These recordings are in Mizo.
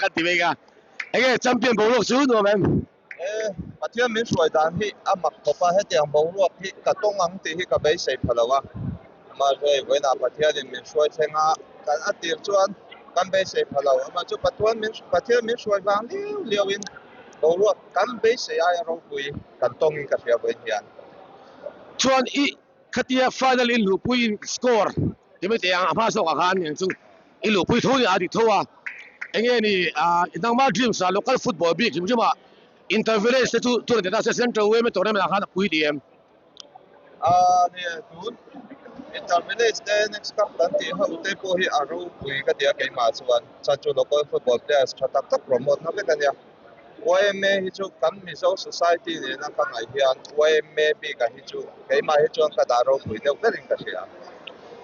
Kan ti mek a, enge champion boruak chu nuam em? E, Pathian min hruai dan hi a mak khawp a, hetiang boruak hi ka tawng ang tih hi ka beisei pha lo a. Mahse, vawiinah Pathianin min hruai thleng a, kan a tir chuan kan beisei pha lo. Amah chu Pathuan min Pathian min hruai vang liau liauin boruak kan beisei aia ropui kan tawngin ka hria vawiin hian. Chuan i Khatia final i luhpui in score ti mai teh ang a hma zawkah khan eng chu i luhpui tho ni a dik tho a enge ni ah nangma dreams ah local football bik hrim hrim ah inter village te chu tuna ti ta se central yma tournament ah khan a pui ti em? Ah ni e tun inter village te next cup kan tih ho te pawh hi a ropui ka ti a keimah chuan chhan chu local football players tha tak tak promote na vek a nia. Yma hi chu kan Mizo society nena ka ngaih hian yma bikah hi chu keimah hi chuan ka dah ropui deuh berin ka hria.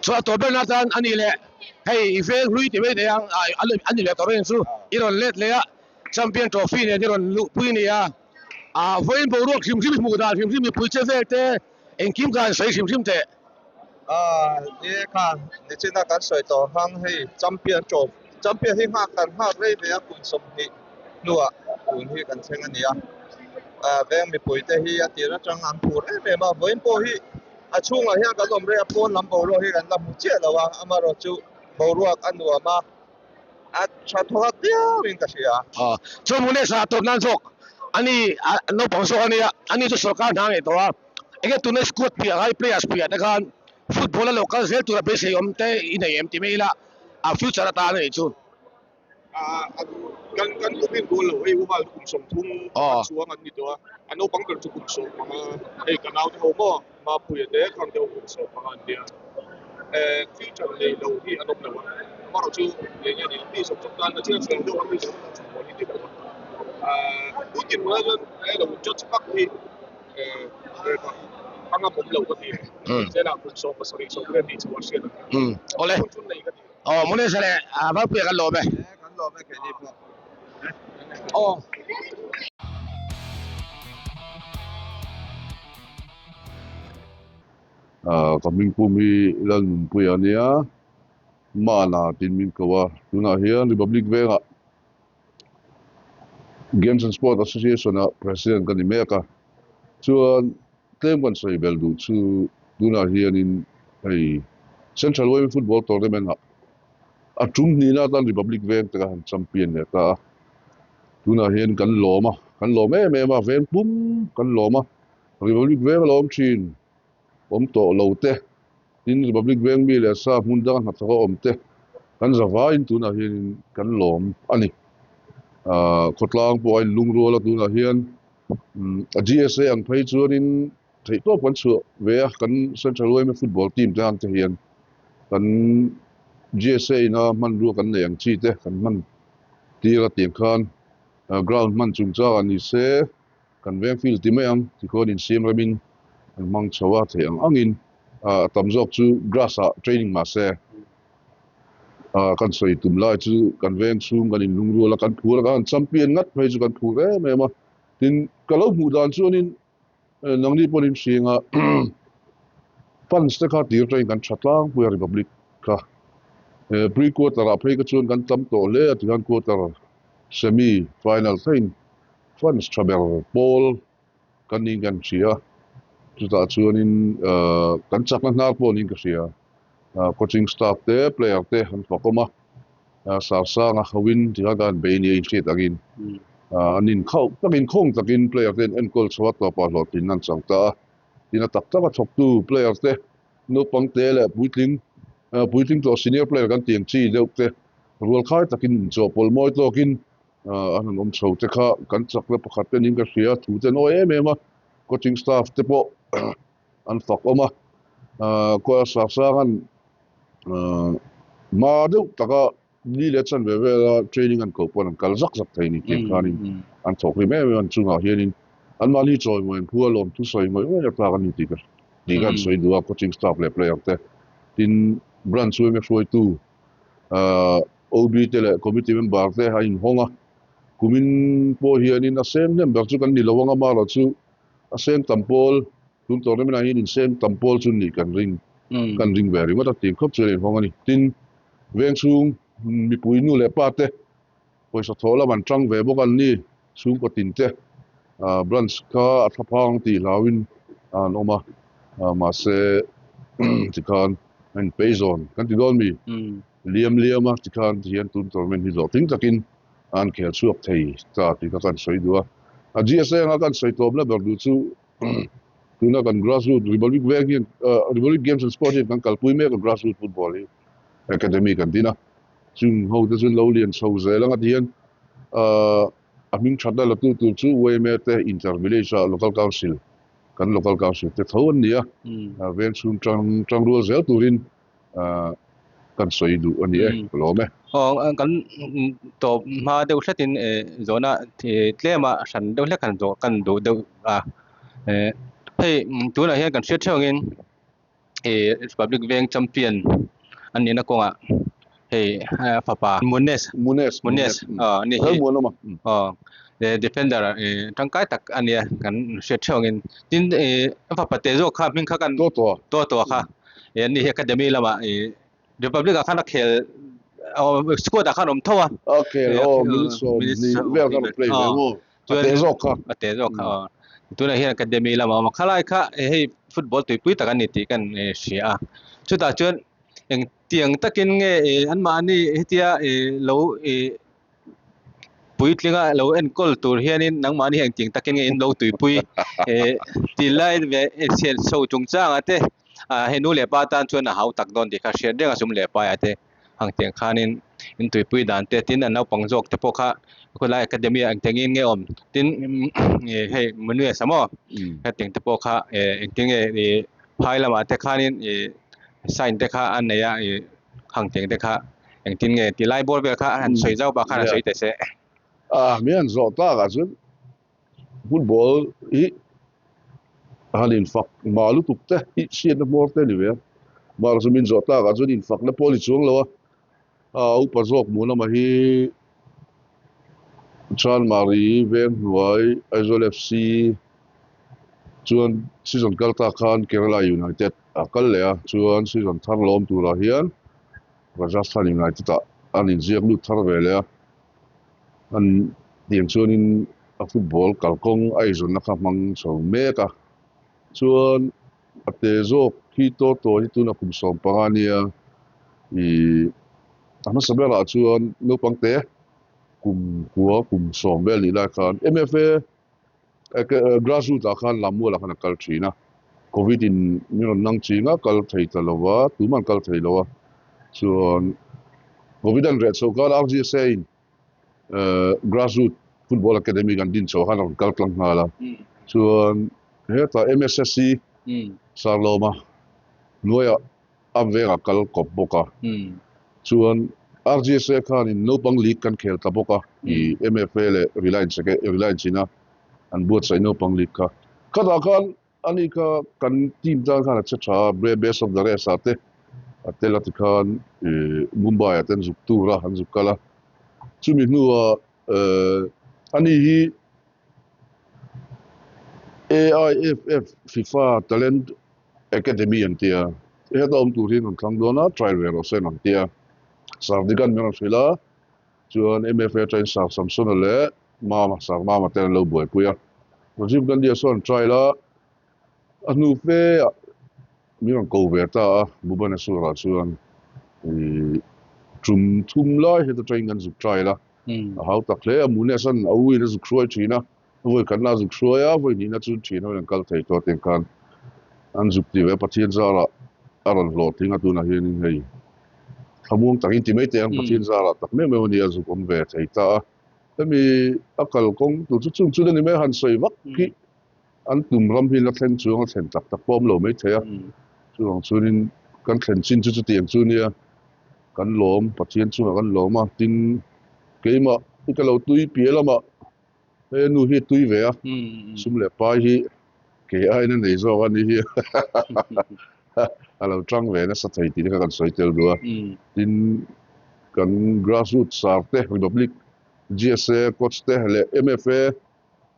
Chhuah tawh ber natan a nih leh hei i veng hlui ti mai thei ang a ni leh tawh reng chu i rawn let leh a Champion Trophy nen i rawn luhpui a ni a, ah vawiin boruak hrim hrim i hmuh dan hrim hrim mipui che vel te engkim khan sawi hrim hrim teh. Ah ni e kha nichina kan sawi tawh hang hei Champion Trophy Champion hi nghak kan nghak rei ve a kum 20 hnuah tun hi kan thleng a ni a, veng mipuite hi a tir atang an phur em em a, vawiin pawh hi a chhungah hian kan awm rei a, pawn lam boruak hi kan la hmu chiah lo a, amaherawh chu boruak a nuam a, a tha thawk viauin ka hria. Chuan Munesh-a tawp nan zawk a ni, naupang zawk a nia, ani chu sorkar hna a ngei tawh a, enge tuna squad piah ngai players piah te khan football a lo kal zel tura beisei awm te i nei em ti mai ila a future atan a nih chu. Kan kan kum in goal lo hei uval kum 30 pakhat chuang an ni tawh a a naupang ber chu kum 15 hei ka naute ho maw Mapuia te khang te ho kum 15 an nia future nei lo hi an awm lo a amaherawh chu eng nge ni mi zawk zawk tan a chiang sawi deuh a mi zawk tan football hi ti lo a tun dinhmunah chuan lo judge vak hi a ngam awm lo ka ti zela kum 17 20 nih chu a hriat a awle Aw Munesh leh Valpuia kan lawm e. Kan lawm e keini pawh. Aw. Ka hming pum hi Lalnunpuia a nia, Mana tiin min ko a, tunah hian Republic Vengah Games and Sport Association ah President ka ni mek a, chuan Tlem kan sawi bel duh chu tunah hianin hei Central Women Football Tournament ah a tum hnihna atan Republic Veng te kha han champion leh ta a. Tunah hian kan lawm a, kan lawm em em a, veng pum kan lawm a. Republic Veng a lawm thin, awm tawh lo te, tin Republic Veng mi leh sa hmun danga hnathawk a awm te kan zavaiin tunah hianin kan lawm a ni. Ahh khawtlang pawh a inlungrual a tunah hian A GSA ang phei chuanin theihtawp kan chhuah ve a, kan Central yma football team te ang te hian kan GSA ina hmanrua kan nei ang chi te kan hman tir a tiang khan ground hman chungchangah ni se kan veng field ti mai ang tikhuan insiam remin an hmang chho a theih ang angin a tam zawk chu grass ah training mahse Kan sawi tum lai chu kan veng chhung kan inlungrual a, kan phur a, kan han champion ngat phei chu kan phur em em a. Tin, ka lo hmuh dan chuanin nangni pawhin hriang a fans te kha tir atangin kan tha tlangpui a Republic kha. Pre quarter ah phei kha chuan kan tam tawh hle a tikhan quarter, semi, final thlengin fans tha ber pawl Kan ning kan hria, chutah chuanin kan chakna hnar pawh niin ka hria. Coaching staff te, player te an fakawm a, Sarsanga hoin tikhan ka han bei nia inhriat angin an inkhauh takin khawng takin player te an enkawl chho a, tawpah hlawhtlin an chang ta a. Tin a tak taka thawktu player te, naupang te leh puitling, puitling tawh senior player kan tih ang chi deuh te rualkhai takin inchawhpawlh mawi tawkin An han awm chho te kha kan chakna pakhat te niin ka hria, thu te an awi em em a, coaching staff te pawh an fak awm a, kawia Sangsanga'n hma deuh taka ni leh chanve vela training an koh pawn an kal zak zak thei ni tih khanin an thawk hlim em em a, an chungah hianin anmahni chawimawi an phu a lawm thusawi ngawih ngawih a tlak a ni tih ka tih kha an sawi duh a, coaching staff leh player te tin branch yma hruaitu OB te leh committee member te a inhawng a, kumin pawh hianin a seng hnem ber chu kan ni lo ang a, amaherawh chu a seng tam pawl tun tournament ah hian inseng tam pawl chu nih kan ring kan ring ve ringawt a tih khawp chuan a inhawng a ni. Tin, veng chhung mipui nu leh pa te. Pawisa thawh lam an tang ve bawk an ni. Chhungkaw tin te branch kha a thlaphang tih hlauhin an awm a, mahse tikhan a inpei zawn kan ti dawn mi? Liam liam a tikhan tihian tun tournament hi hlawhtling takin an khel chhuak thei ta tih kha kan sawi duh a. A GSA anga kan sawi tlawmna ber duh chu tuna kan grassroot Republic veng hian Republic Games and Sports hian kan kalpui mek a grassroot football hi academy kan din a. Chung ho te chu lo lian chho zel anga tihian a hming thatna la tu tur chu yma te Inter Village ah Local Council kan Local Council te tho an ni a, veng chhung tang tangrual zel turin kan sawi duh a ni e, ka lawm e. Aw kan tawp hma deuh hletin zawhna tlema hran deuh hlek han zawh kan duh deuh a, hei tunah hian kan hriat theuh angin ih Republic Veng champion an nihna kawngah hei fapa Munes Munes Munes aw ani hi aw defender ih tangkai tak a nia kan hriat theuh angin tin ih a fapa te zawk kha hming kha kan Toto Toto kha ih ani hi academy lamah ih Republic ah khan a khel squad ah khan a awm tho a a khel aw minute sawmhnih vel khan a play ve maw A te zawk kha. A te zawk kha aw. Tunah hian academy lamah a awm a, khalai kha hei football tuipui tak a ni tih kan hria a. Chutah chuan engtiang takin nge anmahni hetia lo puitlinga lo enkawl tur hianin nangmahni hi engtiang takin nge in lo tuipui tih lai ve chhiatchho chungchangah te hei nu leh pa tan chuan a hau tak dawn tih kha hriat reng a sum leh paiah te. Ang tiang khanin in tuipui dan te tin a naupang zawk te pawh kha khawilai academy ah engtiangin nge awm tin ih hei Munues a maw hetiang te pawh kha eh engtin nge ih phai lamah te khanin ih sign te kha a nei a ih hang tiang te kha engtin nge ti lai bawr vel kha a han sawi zauh pah khan a sawi teh se. A mi an zawh tak ah chuan football hi han infak mah lutuk te hi chhiatna hmawr te a ni ve a, mahse chu min zawh tlakah chuan infakna pawh a ni chuang lo a, a upa zawk hmuh lamah hi Chanmari Venghnuai Aizawl FC chuan season kal ta khan Kerala United a kal leh a, chuan season thar lawm turah hian Rajasthan United ah an inziak lut thar ve leh a. An tiang chuanin a football kalkawng a eizawnna kha hmang chho mek a, chuan a te zawk hi Toto hi tuna kum 15 ania ih a hmasa berah chuan naupang te kum kua kum 10 vel nih lai khan MFA grassroot ah khan Lammual ah khan a kal thin a, Covid in min rawn nang ching a kal thei ta lo va, tumah an kal thei lo a, chuan Covid an reh chho khan RGSA in grassroot football academy kan din chho khan a rawn kal tlang nghal a, chuan hetah MSSC Sarlawma hnuaiah a vengah kal kawp bawk a, chuan RGSA khanin naupang league kan khel ta bawk a, i MFA leh Reliance Reliance ina an buatsaih naupang league kha. Khatah khan ani kha kan team tan khan a che tha a, best of the rest ah te a tel a tikhan i Mumbai ah te an zuk tur a, an zuk kal a. Chumi hnuah ani hi AIFF FIFA Talent Academy an ti a, heta awm tur hi an rawn thlang dawn a, trial ve rawh se an rawn ti a. Sardigan min rawn hrilh a, chuan MFA atangin Sir Samsona leh Mama, Sir Mama te an lo buaipui a. Rajiv Gandhi-a sawn an trial a, a hnu fe ah min rawn ko ve ta a, Bhubaneswar-ah chuan ih tum thum lai heta atangin kan zuk trial a, a hau tak hle a, Munesh-a'n a u in a zuk hruai thin a. Vawi khatna a zuk hruai a, vawi hnihna chu thian hoin an kal thei tawh tiang khan an zuk ti ve a, Pathian zarah a rawn hlawhtling a tunah hianin hei thlamuang takin ti mai teh ang Pathian zarah tak meuh meuh a nia zuk awm ve thei ta a, hemi a kalkawng tur chu chung chun a ni mai a han sawi vak hi an tum ram hi la thleng chuang a thlen tak tak pawh awm lo mai thei a, chuvang chuanin kan thlen chin chu chutiang chu nia kan lawm Pathian chungah kan lawm a, tin keimah i ka lo tui piah lamah He nu hi tui ve a, sum leh pai hi kei aiin a nei zawk a ni hi a lo tang ve nasa thei tih te kha kan sawi tel duh a. Tin, kan grassroots sar te, Republic GSA coach te leh MFA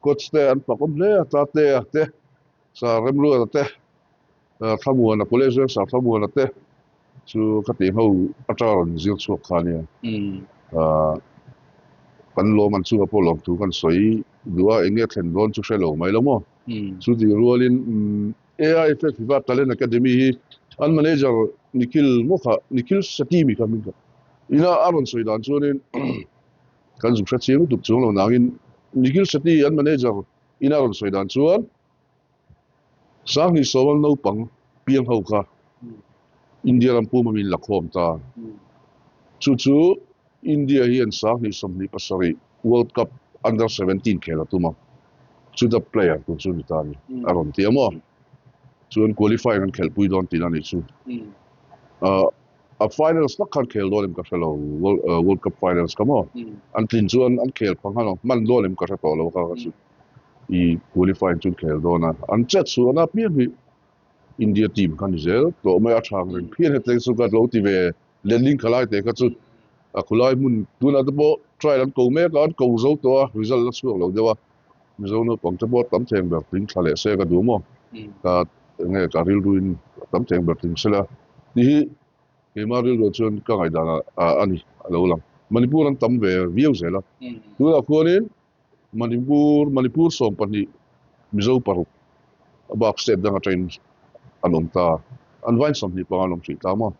coach te an fak awm hle a, Tatea te, Sir Remruata te, Thlamuana College veng Sir Thlamuana te chu ka tih ho atanga rawn zir chhuak kha a nia. Kan lawm an chungah pawh lawmthu kan sawi duh a, eng nge thlen dawn chu hre lo mai lo maw? Chutih rualin AIFF FIFA Talent Academy hi an manager Nikhil maw kha, Nikhil Shetty mi kha hming kha ina a rawn sawi dan chuanin kan zuk hre chiang lutuk chuang lo nangin Nikhil Shetty an manager ina a rawn sawi dan chuan Sanghnih sawmal naupang piang ho kha India ram pum amin la khawm ta. Chu chu India hian Sanghnih 27 World Cup Under 17 khel a tum a, chuta player tur chu ni ta a ni a rawn ti a maw? Chuan qualifying an khelhpui dawn tihna a nih chu. A finals tak khan khel dawn em ka hre lo, World Cup finals kha maw? An tlin chuan an khel phang khan hman dawn em ka hre tawh lo kha ka chu. I qualifying chu an khel dawn a, an chet chhuahna apiang hi India team kha ni zel tawh mai a tha ang reng phian hetiang chu ka lo ti ve letling kha lai te kha chu a khulai hmun tunah te pawh trial an ko mek a, an ko zo tawh a, result la chhuak lo deuh a, Mizo naupang te pawh tam theng ber tling thla leh se ka duh maw? Ka enge ka rilruin tam theng ber tling sela tih hi keimah rilruah chuan ka ngaihdan a ni a lo lang. Manipur an tam ve viau zel a, tunah khuanin Manipur Manipur 12 Mizo paruk a bak state dang atangin an awm ta an vain 25 an awm hrih ta maw?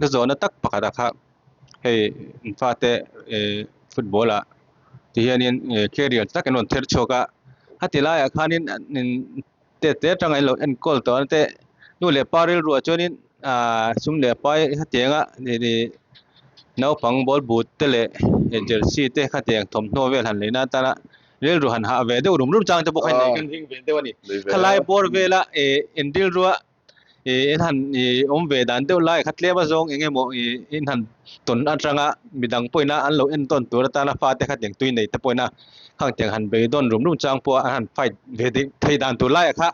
Ka zawhna tak pakhat a kha hei an fate football ah ti hianin career tak an rawn ther chhuak a a ti laiah khanin te te atanga an lo enkawl tawh a te nu leh pa rilruah chuanin ahh sum leh pai hetianga naupang ball boot te leh jersey te khatiang thawmhnaw vel han leina atana rilru han hah ve deuh rum rum chang te pawh kha kan ring ve deuh a ni khalai bawr vela eh in rilrua ih in han ih awm ve dan deuh lai kha tlem a zawng eng emaw ih in han tawn atanga midang pawhin a an lo en tawn tur atana fate kha tiang tui nei te pawhin a khang tiang han bei dawn rum rum chang pawh a an han fight ve deuh thei dan tur laiah kha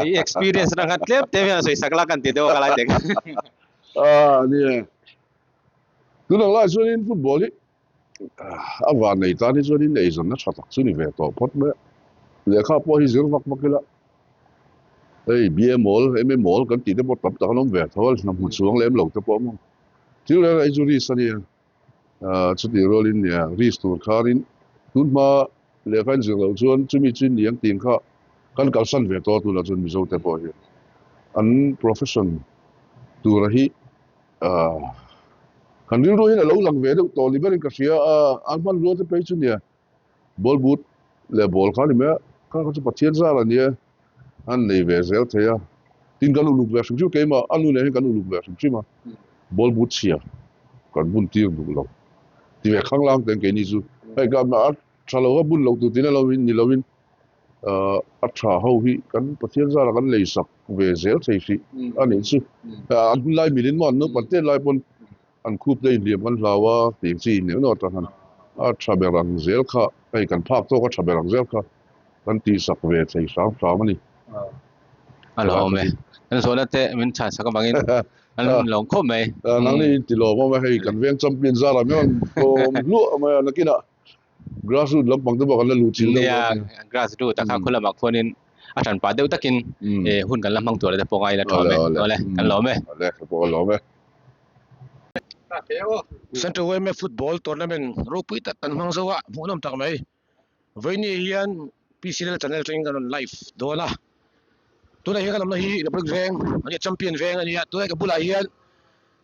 ih experience atang khan tlem te hian a sawi sak la kan ti deuh a ka lai teh Ah nia tunang lai chuanin football hi a van nei tan hi chuanin eizawnna tha tak chu ni ve tawh phawt mai a, lehkha pawh hi zir vak vak ila hei BA mawl MA mawl kan tih te pawh tam tak an awm ve tho a, hna hmu chuang lem lo te pawh a awm a, thil reng reng hi chu risk a nia, ah chutih rualin nia risk tur khanin tun hma lehkha in zir loh chuan chumi chu ni ang tih kha kan kalsan ve tawh a tunah chuan Mizo te pawh hian an profession tura hi. Kan rilru hian a lo lang ve deuh tawh ni berin ka hria a, an hmanrua te phei chu nia ball boot leh ball kha a ni mai a, kha kha chu Pathian zar a nia an nei ve zel thei a, tin kan uluk ve hrim hrim keimah a nu nen hian kan uluk ve hrim hrim a, ball boot chhia kan bun tir duh lo ti ve khanglang ten keini chu hei ka a tha lo a bun lo tur tina lo in ni lo in a tha ho hi kan Pathian zara kan lei sak ve zel thei hrih a nih chu. An hun lai milin maw an naupan tet lai pawn an khup te inhliam kan hlau a tih chi neuh neuh atang khan a tha ber ang zel kha hei kan phak tawk a tha ber ang zel kha kan tih sak ve thei hram hram a ni. A lo awm e. Kan zawhna te min chhan sak avangin an lawm khawp mai. Nangni in ti lawm awm e hei kan veng champion zarah mai an tlawm hluah mai a nakinah Grass root lampang te pawh kan la luh chilh deuh Nia, grass root a kha khu lamah khuanin a hran pah deuh takin hun kan la hmang tur te pawh ngai ila tha awm e. Awle, kan lawm e. Awle, ka pawh ka lawm e. Central YMA Football Tournament ropui tak kan hmang zo a, hmuhnawm tak mai. Vawiini hian PCL channel atangin kan rawn live dawn a. Tunah hian kan awmna hi Republic Veng a nia, Champion Veng a nia. Tunah ka bulah hian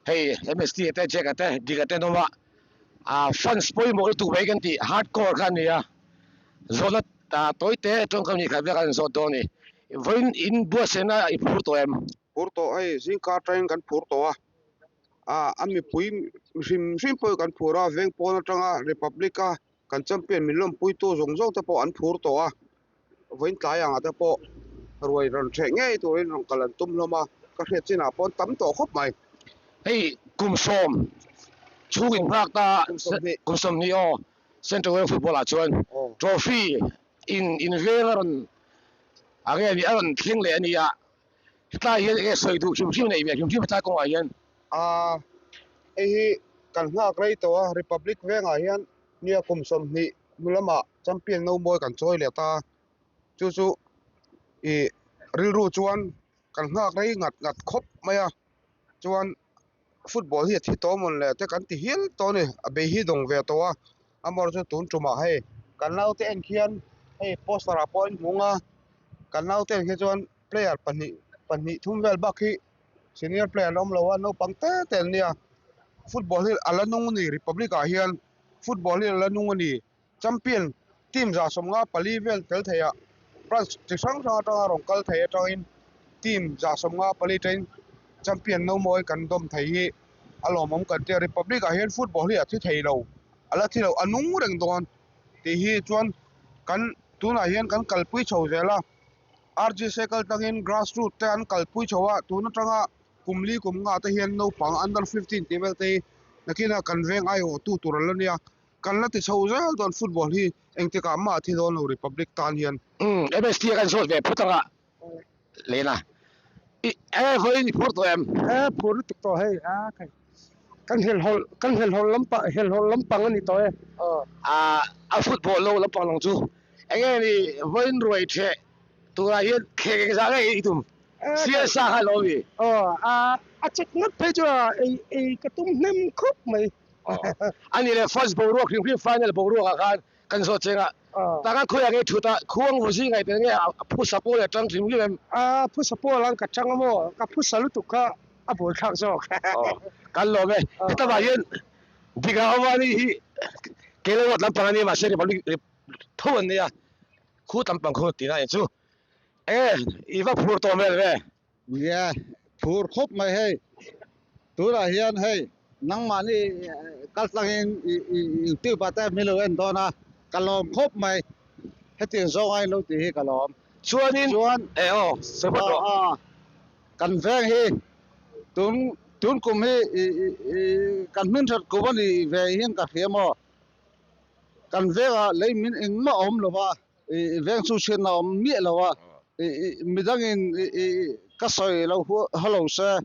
hei MST te, Jack-a te, Dick-a te an awm a. Ah fans pawimawh lutuk mai kan tih hardcore kha a ni a. Zawhna tawi te tawngkam ni khat vek an zawt dawn a ni. Vawiin in buatsaihna i phur tawh em? Phur tawh hei zingkar atangin kan phur tawh a. Ah a mipui hrim hrim pawh kan phur a, veng pawn atanga Republic a kan champion min lawmpuitu zawng zawng te pawh an phur tawh a. Vawiin tlai angah te pawh ruai rawn hreh ngei turin rawn kal an tum hlawm a, ka hriat chinah pawh an tam tawh khawp mai. Hei kum sawm chhung in nghak ta kum 20 aw Central Wave Football ah chuan trophy in in veng a rawn a nge ni a rawn thleng leh a ni a, hetlai hian enge sawi duh hrim hrim nei ve hrim hrim hetlai kawngah hian. Aa hei hi kan nghak rei tawh a Republic vengah hian nia kum 20 hnu lamah champion no mawi kan chawi leh ta chu chu ih rilru chuan kan nghak rei ngat ngat khawp mai a chuan football hi a thi tawh mawn le te kan ti hial tawh a ni a bei hi dawng ve tawh a. Amaherawhchu chu tun tumah hei kan naute en khian hei poster ah pawh a inhmung a kan naute en khi chuan player pahnih pahnih thum vel bak hi senior player an awm lo a naupang te te an nia football hi a la nung a ni republic ah hian football hi a la nung a ni champion team 154 vel tel thei ah branch chi hrang hrang atanga rawn kal thei atangin team 154 atangin champion no mawi kan dawm thei hi a lawmawm kan tia republic ah hian football hi a thi thei lo a la thi lo a nung reng dawn tih hi chuan kan tunah hian kan kalpui chho zel a. RG Cycle tangin grass root te an kalpui chho a, tun atanga kum li kum nga te hian naupang under 15 tih vel te hi nakinah kan veng aiawhtu tur an la nia, kan la ti chho zel dawn football hi engtikah mah a thi dawn lo Republic tan hian. Umm MST a kan zawt ve phawt anga lena i e vawiin i phur tawh em? E phur lutuk tawh hei a kai kan helhhawlh kan helhhawlh lampang helhhawlh lampang a ni tawh e. Aw a football lo lampang lang chu Enge ni vawiin ruai theh turah hian khek eng zah nge i tum? Sialsa kha lo mi? Aw, a a check ngawt phei chu a ei ei ka tum hnem khawp mai. A ni le first boruak hrim hrim final boruak ah khan kan zawt cheng a, tah khan khawiah nge thut a, khuang vaw zing ngaih tel nge a phusa pawl a tang hrim hrim em? A phusa pawl ang ka tang a maw, ka phusa lutuk kha a buai thlak zawk. Aw, kan lawm e. Hetamah hian Dika Awani hi Keilawt lampang a ni mahse Republic tho an nia khu tam pang khu tih na in chu e i va phur tawh hmel ve. Nia phur khawp mai hei tunah hian hei nangmahni kal tlangin youtube ah te min lo en dawn a ka lawm khawp mai hetiang zawng a inlo tih hi ka lawm. Chuanin chuan e aw sawi phawt rawh. Kan veng hi tun tun kum hi kan hming that kum a nih ve hian ka hria maw. Kan vengah lei min engmah a awm lo va, veng chu chhiatna a awm miah lo a, midangin ka sawi lo halo se,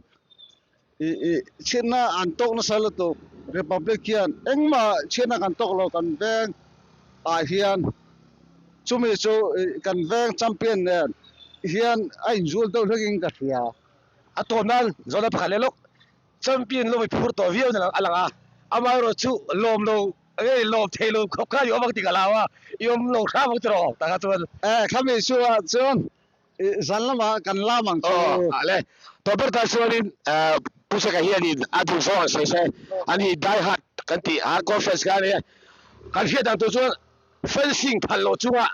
chhiatna an tawk nasa lutuk, Republic hian engmah chhiatna kan tawk lo kan veng ah hian, chumi chu kan veng champion nen hian a inzul deuh hlekin ka hria. A tawn nan zawhna pakhat leh lawk Champion lawm i phur tawh viau na a lang a, amaherawh chu lawm lo nge lawm thei lo khawp khan i awm ang tih ka hlau a, i awm lo hram ang tiraw tak kha chuan. E khami chu ah chuan zan lamah kan lam ang chu. Aw a le, tawh ber tan chuanin Pu Seka hianin a duh zawng an sawi se, ani die hard kan tih hardcore fans kha a nia, kan hriat ang tur chuan Fencing phal loh chunga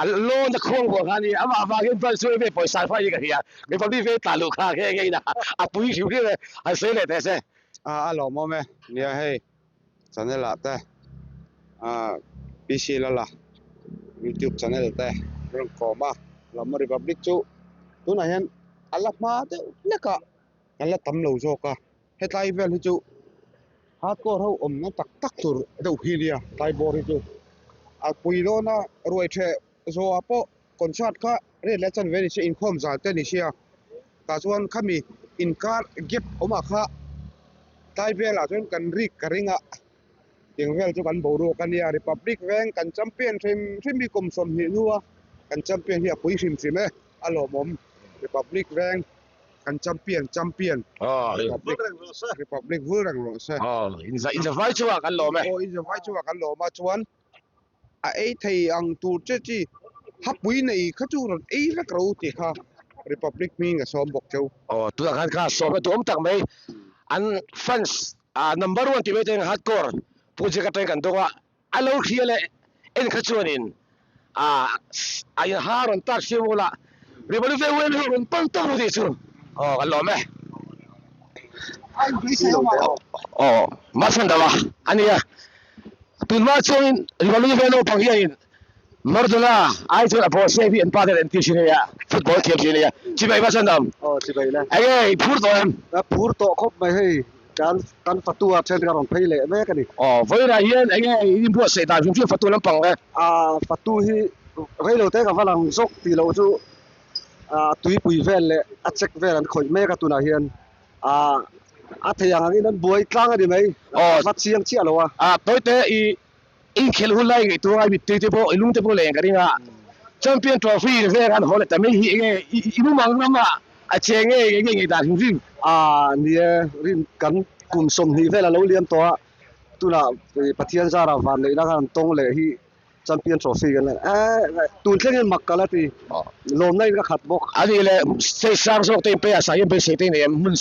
a lawn a khuang vawh kha a ni. Amah avangin chuan chu enge pawisa fai hi ka hria. Republic Veng tla luh kha nge nge in a pui hrim hrim e. Han sawi leh teh se. A lawmawm e. Nia hei channel ah te PC Lala YouTube channel te rawn kawm a. Lawmawm Republic chu tunah hian a la hma deuh hlek a, a la tam lo zawk a. Hetlai vel hi chu hardcore ho awmna tak tak tur deuh hi nia tlai bawr hi chu a pui dawn a ruai theh zawhah pawh concert kha riat leh chanve ni se inkhawm zan te ni sia tah chuan khami inkar gap awmah kha tlai velah chuan kan rik ka ring a tiang vel chu kan boruak a nia republic veng kan champion hrim hrim hi kum 20 hnua kan champion hi a pui hrim hrim e a lawmawm republic veng. Kan champion champion. Aw Republic Republic vul reng rawh se. Aw in za in za vai chungah kan lawm e. Aw in za vai chungah kan lawm a chuan a ei thei ang tur che chi hapui nei kha chu rawn ei vek ro tih kha Republic hming a sawm bawk cheu. Aw tunah khan kha sawm na duhawm tak mai an fans ah number one tih mai te hardcore Pu Jack atangin kan dawng a A lo hria leh en kha chuanin a a in ha rawn tak siam ula Rivalui ve uem hi rawn pan tawp ru tih chu aw kan lawm e. Aw Marsan dama a nia tunhma chuanin Rivalui ve naupang hianin Maradona ai chuan a ball siam hi an pa ten an ti thin a nia football thiam thin a nia chibai Marsan dam Aw chibai le. Enge i phur tawh em? Ka phur tawh khawp mai hei. Kan kan fatu ah then ka rawn phei leh mek a ni. Aw, vawiinah hian eng nge i inbuatsaih dan hrim hrim fatu lampang le? A fatu hi reilo te ka va lang zawk tih loh chu a tuipui vel leh a check vel an khawih mek a tunah hian a a thei ang angin an buai tlang a ni mai. Aw. A va chiang chiah lo a. A tawite i inkhel hun lai ngaihtuah ngai mittui te pawh i lung te pawh leng ka ring a. Champion Trophy vel khan haw leh ta mai hi eng nge i mumang rama a cheng nge eng nge ngaihdan hrim hrim? A ni e, rin kan kum 20 vel a lo liam tawh a. Tunah Pathian zarah van neihna khan an tawng leh hi Champion Trophy kan la eh tun thlengin mak ka la ti. Lawmna in ka khat bawk. A nih leh stage sang zawk te in pay a sa hian beisei te in nei em? Hmun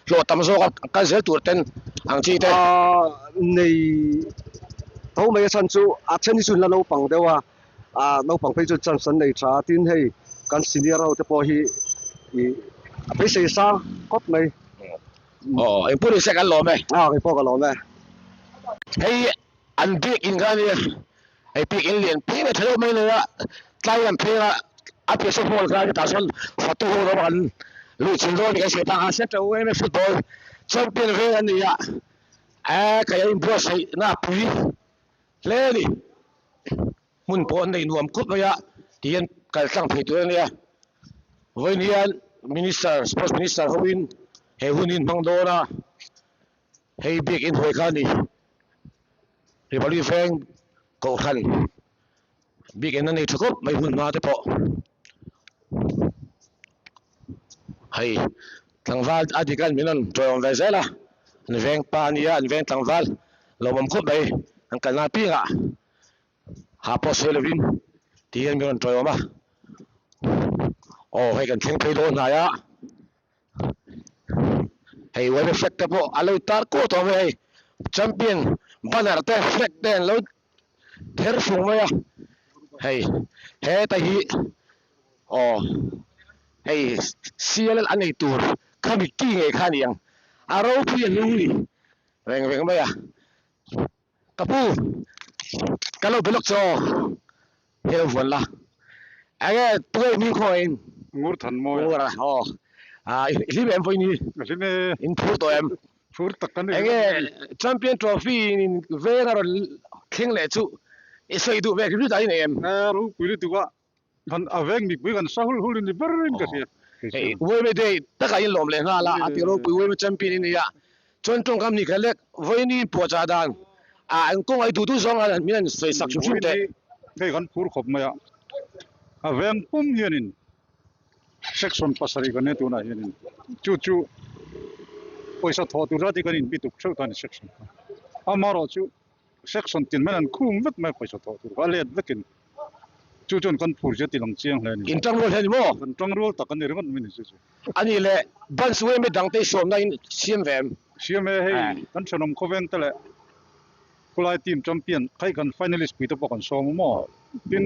hlawh tam zawk a kal zel tur ten ang chi te. Nei tho mai a chhan chu a then hi chu an la naupang deuh a, naupang phei chu chance an nei tha a, tin hei kan senior ho te pawh hi ih a beisei sang khawp mai. Aw engpawh ni se kan lawm e. Aw keipawh ka lawm e. Hei An biakinn kha ania, hei biakinn lian pui mai tha deuh mai nei a, tlai lam phei a a piahsawk hall kha tah chuan fatu ho rawng an luh chilh dawn tih kan hriat a, Central YMA football champion vel an ni a, eh kei a inbuatsaih na a pui hle a ni, hmun pawh an nei nuam khawp mai a ti hian kal tlang thei tur a nia, vawiin hian minister sports minister hoin he hun hi an hmang dawn a. Hei biakinn huai kha a ni. Rivali veng kohhran biakinn a nei tha khawp mai hmun hma te pawh. Hei tlangval a dik a min rawn tawiawm ve zel a, an veng pa a nia an veng tlangval lawmawm khawp mai an kalna apiangah ha pawh sawi lovin ti hian min rawn tawiawm a. Aw hei kan thleng phei dawn hnai a. Hei uaime flag te pawh a lo tar kuau tawh mai hei champion banner te flag te an lo ther fung mai a hei heta hi aw hei CLL a nei tur khami ki ngei kha a ni ang a ropui a hnung ni reng reng mai a. Ka pu, ka lo be lawk che aw, hei lo vuan la. Enge tunge i hming khawngaih in? Ngur than mawi. Ngur a, aw. Ah, i hlim em vawiin hi? Ka hlim e. In phur tawh em? Phur tak ka ni. Enge Champion Trophy in veng a rawn thleng leh chu i sawi duh ve hrim hrim ta i nei em? Eh, ropui lutuk a. Kan a veng mipui kan sa hul hul in ni ber in ka hria. Hei Uaime Day takah in lawm leh nghal a, a ti ropui Uaime champion i ni a, chuan tawngkam ni kha lek vawiin puahchah dan ah an kawng ai duh duh zawng a min han sawi sak hrim hrim teh. Hei kan phur khawp mai a, a veng pum hianin section pasarih kan nia tunah hianin chu chu pawisa thawh tur zat hi kan inbituk theuh ta a ni section kha, amaherawhchu chu Section tin hian an khum vek mai pawisa thawh tur kha a let vekin chu chuan kan phur zia ti lang chiang hle a ni. In tang rual hle a ni maw? Kan tang rual tak a ni ringawt mai a ni chu chu. A nih leh Bunch Weme dangte i sawmna in siam ve em? Siam e, hei kan thenawm khawveng te leh khulai team champion khaih kan finalist pui te pawh kan sawm a maw? Tin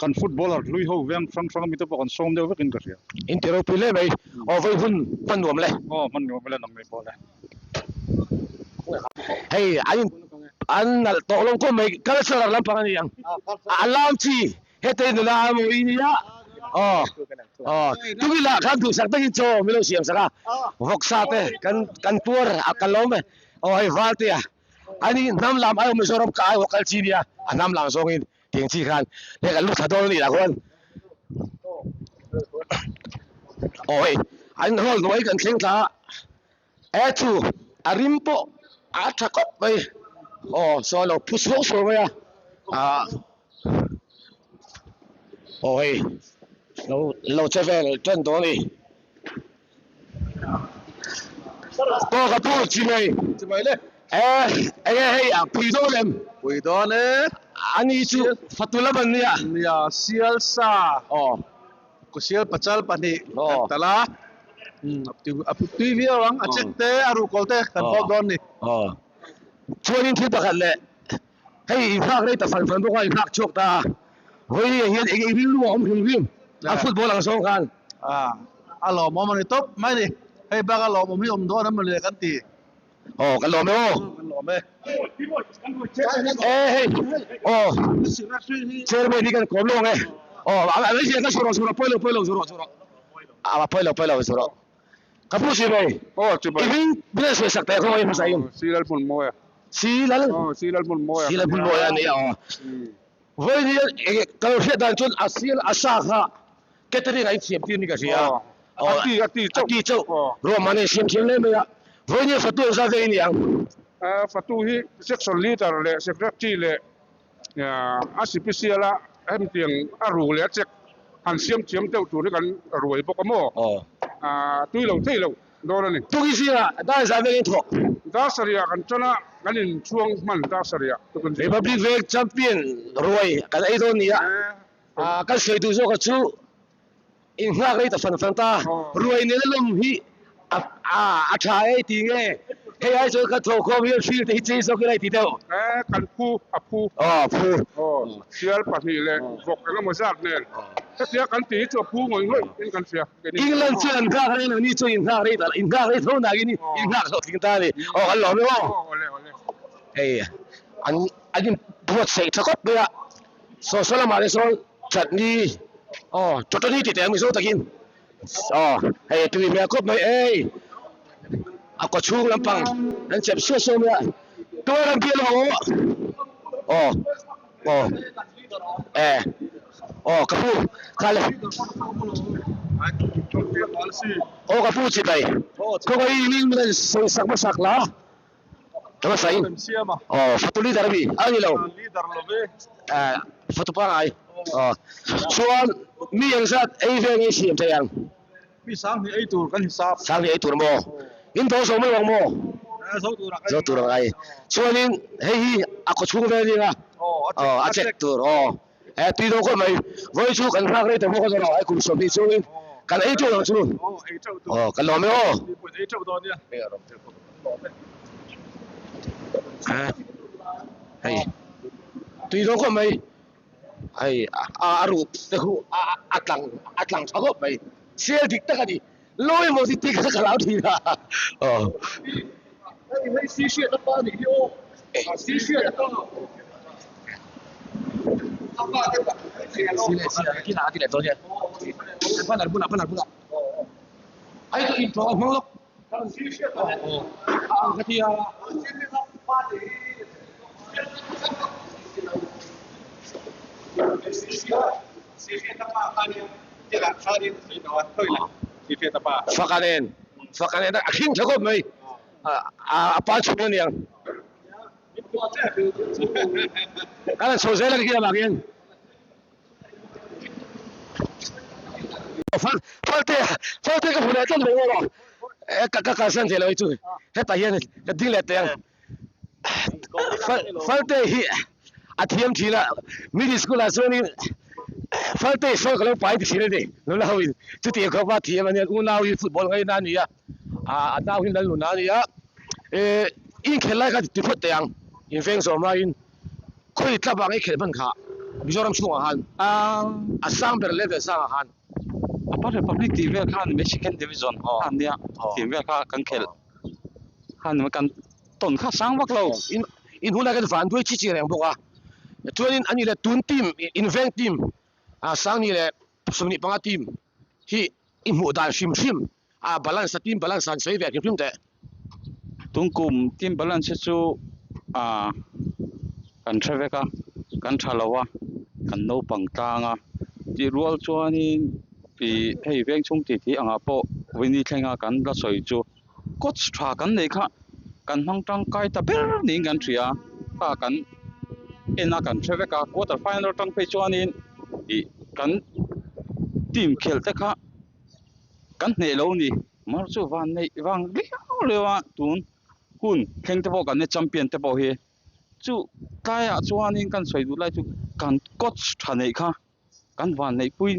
kan footballer hlui ho veng hrang hrang ami te pawh kan sawm deuh vekin ka hria. In ti ropui hle mai. Aw vawi hun hman nuam le. Aw hman nuam le nang mai pawh le. Hei an in an nalh tawh lo kawm mai cultural lampang a ni ang a lam chi heta i nula a mawi nia aw aw tuvila khan duhsak takin chaw min lo siam sak a vawksa te kan kan puar a ka lawm e aw hei Valtea ani hnam lam aiawh Mizoram ka aiawh kal chi nia a hnam lam zawngin tiang chi khan hei kan lu thla dawn a nih lah khuan aw hei an hall hnuai kan thleng thla a. E chu a rim pawh a tha khawp mai aw saw lo phu suau suau mai a ah aw hei lo lo che vel tan dawn a ni aw ka pu chi mai chi mai le e enge hei a pui dawn em pui dawn e ani chu fatu lam an nia nia sial sa aw Kusial pachal pahnih kan tal a, a tui viau ang, a check te, a ruhkawl te kan pawp dawn ni. Chuanin thil pakhat leh, hei i nghak rei ta fan fan bawk a, i nghak chhuak ta a, vawiin ah hian eng eng rilru a awm hrim hrim a football ang zawng khan. A lawmawm a ni tawp mai ni, hei bak a lawmawm hi awm dawn em mawni le kan ti. Aw kan lawm e aw. Kan lawm e. E hei aw chairman hi kan kawm lawng e. Aw a mai zia ka sawh rawh sawh rawh pawi lo pawi lo sawh rawh sawh rawh. A pawi lo pawi lo sawh rawh. Ka pu si mai. Aw chi bai. I hming min sawi sak teh khaw hmasa in. Si lal hmun mawi a. Si lal. Aw si lal hmun mawi a. Si lal hmun mawi a ni a aw. Vawiin hian ka lo hriat dan chuan a sial a sa kha catering a insiam tir ni ka hria. A ti a ti chauh. A ti chauh. Ruahman a insiam thiam hle mai a. Vawiin hian fatu ang zat vek i ni ang. Fatu hi section leader leh secretary leh a sipisial a hemtiang a ru leh a check han siam thiam deuh tur hi kan ruai bawk a maw? Tui lo thei lo. dawn a ni. Tukin zingah dar zah vengin thawk. Dar sarihah kan tan a, kan inchhuang hman dar sarihah tukin zingah. Republic Veng champion ruai kan ei dawn nia. Kan sawi duh zawka chu Innghak rei ta fan fan ta, ruai nena lawm hi a tha e ti nge, hei ai chuan ka thawhkhawm hian field te hi chei zawk ila i ti deuh. E, kan phu, a phu. Aw, phu. Aw, sial pahnih leh vawk eng emaw zat nen hetia kan ti hi chu a phu ngawih ngawih in kan hria. England chuan an nghak rei lo ni chuan innghak rei ta, innghak rei tho nakin innghak hlawhtling ta a ni. Aw, kan lawm e aw. Aw, awle, awle. Hei, an an inbuatsaih tha khawp mai a. Saw saw lamah te sawn chutney aw chutney tih teh ang mizo takin aw hei tui hmel khawp mai ei a kaw chhung lampang an chep suah suah mai a tual an bial ho aw aw e aw ka pu kha le aw ka pu chibai khawngaih in min rawn sawi sak hmasak la. Ka sawi aw fatu leader ami a ni lo eh fatu pangai aw chuan mi eng zat ei ve nge siam thei ang mi sang hnih ei tur kan hisap sang hnih ei tur maw in dawl zo mai ang maw zo tur ang ai chuanin hei hi a khaw chhung vel nia aw a check tur aw eh tui dawn khawp mai vawi chu kan nghak rei ta bawk a ni ai kum 20 chungin kan ei teuh ang chu aw kan lawm e aw hei tui dawn khawp mai hei a a ruh te khu a a tlang a tlang tha khawp mai sial dik tak a ni lawi maw ti tih kha ka hlau thin a aw. Faka nen faka nen a khing tha khawp mai a pa chhung a niang kan han chho zel a ni khi avang hian fal falte falte ka hmu leh tlat mai maw ka ka kalsan thei lo hi chu hetah hian ka ding leh teh ang falte hi a thiam thin a middle school ah chuanin falte sawi ka lo pai ti thin a ni nula ho in chutiang khawp a thiam a nia unau hi football ngaina a ni a a nau hi Lalnuna a ni a eh inkhelh lai kha ti phawt teh ang inveng zawm laiin khawi tlap ang i khelh hman kha Mizoram chhungah khan a sang ber level sangah khan. Upper Republic tih vel khan mai second division khan nia tih vel kha kan khelh khan kan tawn kha sang vak lo. In in hunah khan van duai chi chi reng bawk a chuanin ani leh tun team inveng team a Sangni leh 25 team hi i hmuh dan hrim hrim a balance a team balance an sawi ve hrim hrim teh. Tungkum team balance hi chu ah kan hre vek a, kan tha lo a, kan naupang tlang a, tih rual chuanin ih hei veng chhung tih tih angah pawh Winnie thlenga kan la sawi chu coach tha kan neih kha kan hmang tangkai ta ber niin kan hria a, kha kan en a kan hre vek a, quarter final atang phei chuanin ih kan team khelh te kha. Kan hneh lo ni mar chu van neih vang viau leu a tun hun thleng te pawh kan nia champion te pawh hi chu tlaiah chuanin kan sawi duh lai chu kan coach tha neih kha kan van neih pui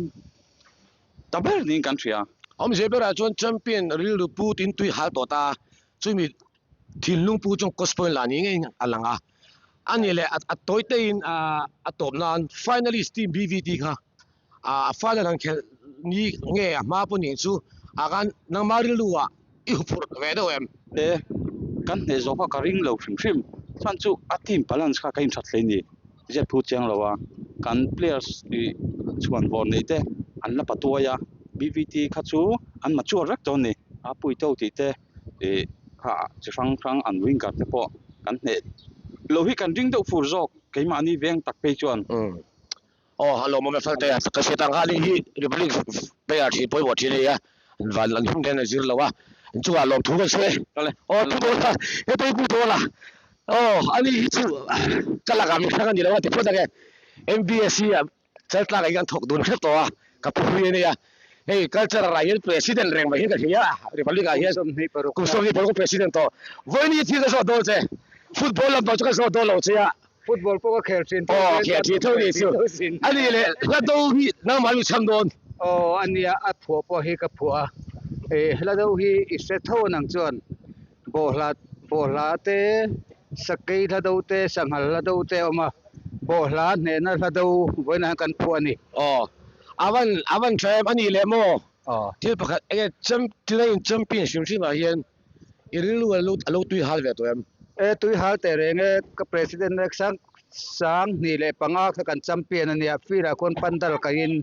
ta ber niin kan hria. Awmzia berah chuan champion rilru pu tin tui hal tawh ta chumi thinlung pu chuan coach pawhin lah ni ngeiin a lang a a ni leh a tawi teiin a tawp nan finalist team BVT kha a final han khelh ni nge a hma pawh nih chu ah khan nangma rilru ah i huphurh ve deuh em? E, kan hneh zawh kha ka ring lo hrim hrim chuan chu a team balance kha ka inthat hle ni ziak thu chiang lo a kan players ih chhuan vawr neih te an la patuai a BVT kha chu an mature vek dawn ni a puito tih te ih kha chi hrang hrang an winger te pawh kan hneh lo hi kan ring deuh fur zawk keimahni veng tak phei chuan. Aw a lawmawm e Falte a ka hriat ang khan hi Republic player thin pawimawh thin a ni a van an hming hian a zir lo a chungah lawmthu kan sawi e aw pu Dawla heta hi pu Dawla aw ani hi chu ka lakah mi hrang a ni lo a ti phawt ang e MBSC ah Chaltlak ah hian thawk dun hrep tawh a ka pu hlui a nia. Hei cultural ah hian president reng mai hian ka hria a, Republic ah hian kum 25 president tawh. Vawiin thil ka zawt dawn che, football lampang chu ka zawt dawn lo che a. Football pawh ka khel thin tho Aw khel thin tho ni chu. A nih leh hla do hi nangmah mi chham dawn. Aw a nia a phuah pawh hi ka phuah a, hla do hi i hre tho anang chuan bawhhla bawhhla te sakei hla do te sanghal hla do te a awm a, bawhhla hnehna hla do vawiinah hian kan phuah a ni. Aw a van a van tha em a nih leh maw? Aw thil pakhat enge cham tina in champion hrim hrim ah hian i rilru a lo a lo tui hal ve tawh em? E tui hal teh reng e ka president mek sang 2005 kha kan champion a nia field ah khuan pandal kaiin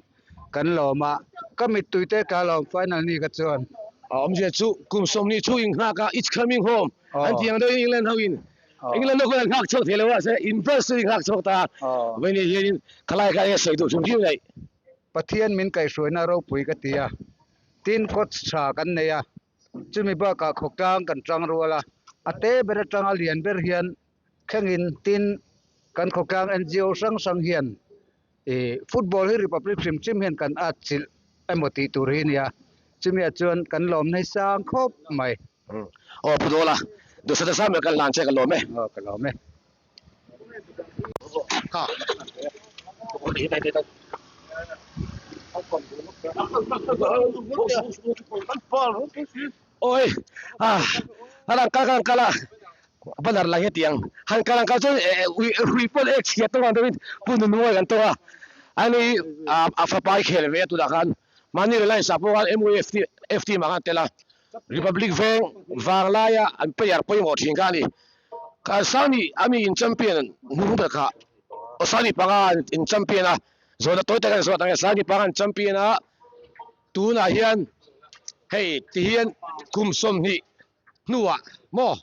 kan lawm a ka mittui te ka lawm final ni ka chuan. A awmzia chu kum 20 chhung in nghak a it's coming home an tih ang deuhin England ho in England ho khan an nghak chhuak thei lo a se in first chu in nghak chhuak ta vawiin hianin khalai kha enge sawi duh hrim hrim nei. Pathian min kaihhruaina ropui ka ti a, tin coach tha kan nei a, chumi bakah khawtlang kan tang rual a, a te ber atanga lian ber hian thlengin tin kan khawtlang NGO hrang hrang hian ih football hi Republic hrim hrim hian kan at chilh emaw tih tur hi a ni a, chumi ah chuan kan lawm nai sang khawp mai. Aw Pu Dawla, Duhsata Samuel kan hlan che ka lawm e. Aw ka lawm e. Oi ah alang kal kan kal a banner lang hi tiang han kal ang kal chuan hrui pawn ek chhiat tawng ang deuhin pu nununga kan tawng a ani a fapa hi khel ve a tunah khan mahni Reliance ah pawh khan MUFT F team ah khan tel a Republic veng vanglaia an player pawimawh thin kha a ni. Sani ami in champion hnu ber kha aw Sani panga in champion a zawhna tawi tak a zawh tak Sani panga an champion a tunah hian hei ti hian kum 20 hnuah maw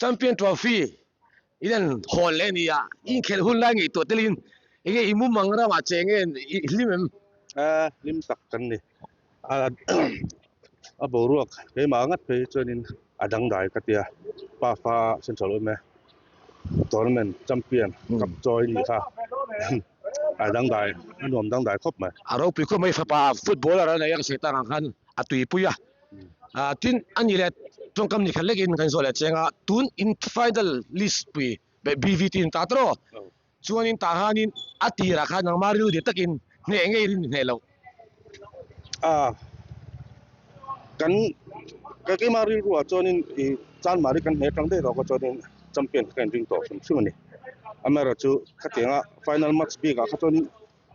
champion trophy in an hawn leh a ni a inkhelh hun lai ngaihtuah telin enge i mumang ramah che nge i hlim em? A hlim tak kan ni a boruak keimah ngat phei hi chuanin a dangdai ka tia pafa central awm e tournament champion cup chawi ni kha a dangdai a nuam dangdai khawp mai. A ropui khawp mai fapa footballer a nei a ka sawi tak ang khan a tuipui a tin a ni leh tawngkam ni khat lekin kan zawh leh cheng a tun in final list pui BVT in ta tawh Chuanin tah khanin a tirah khan nangmah rilru dik takin hneh ngei rin hneh loh. A, kan ka keimah rilruah chuanin i Chanmari kan hneh tang daih tawh kha chuanin champion kha ka inring tawh hrim hrim a ni. Amaherawhchu khatianga final match bikah kha chuanin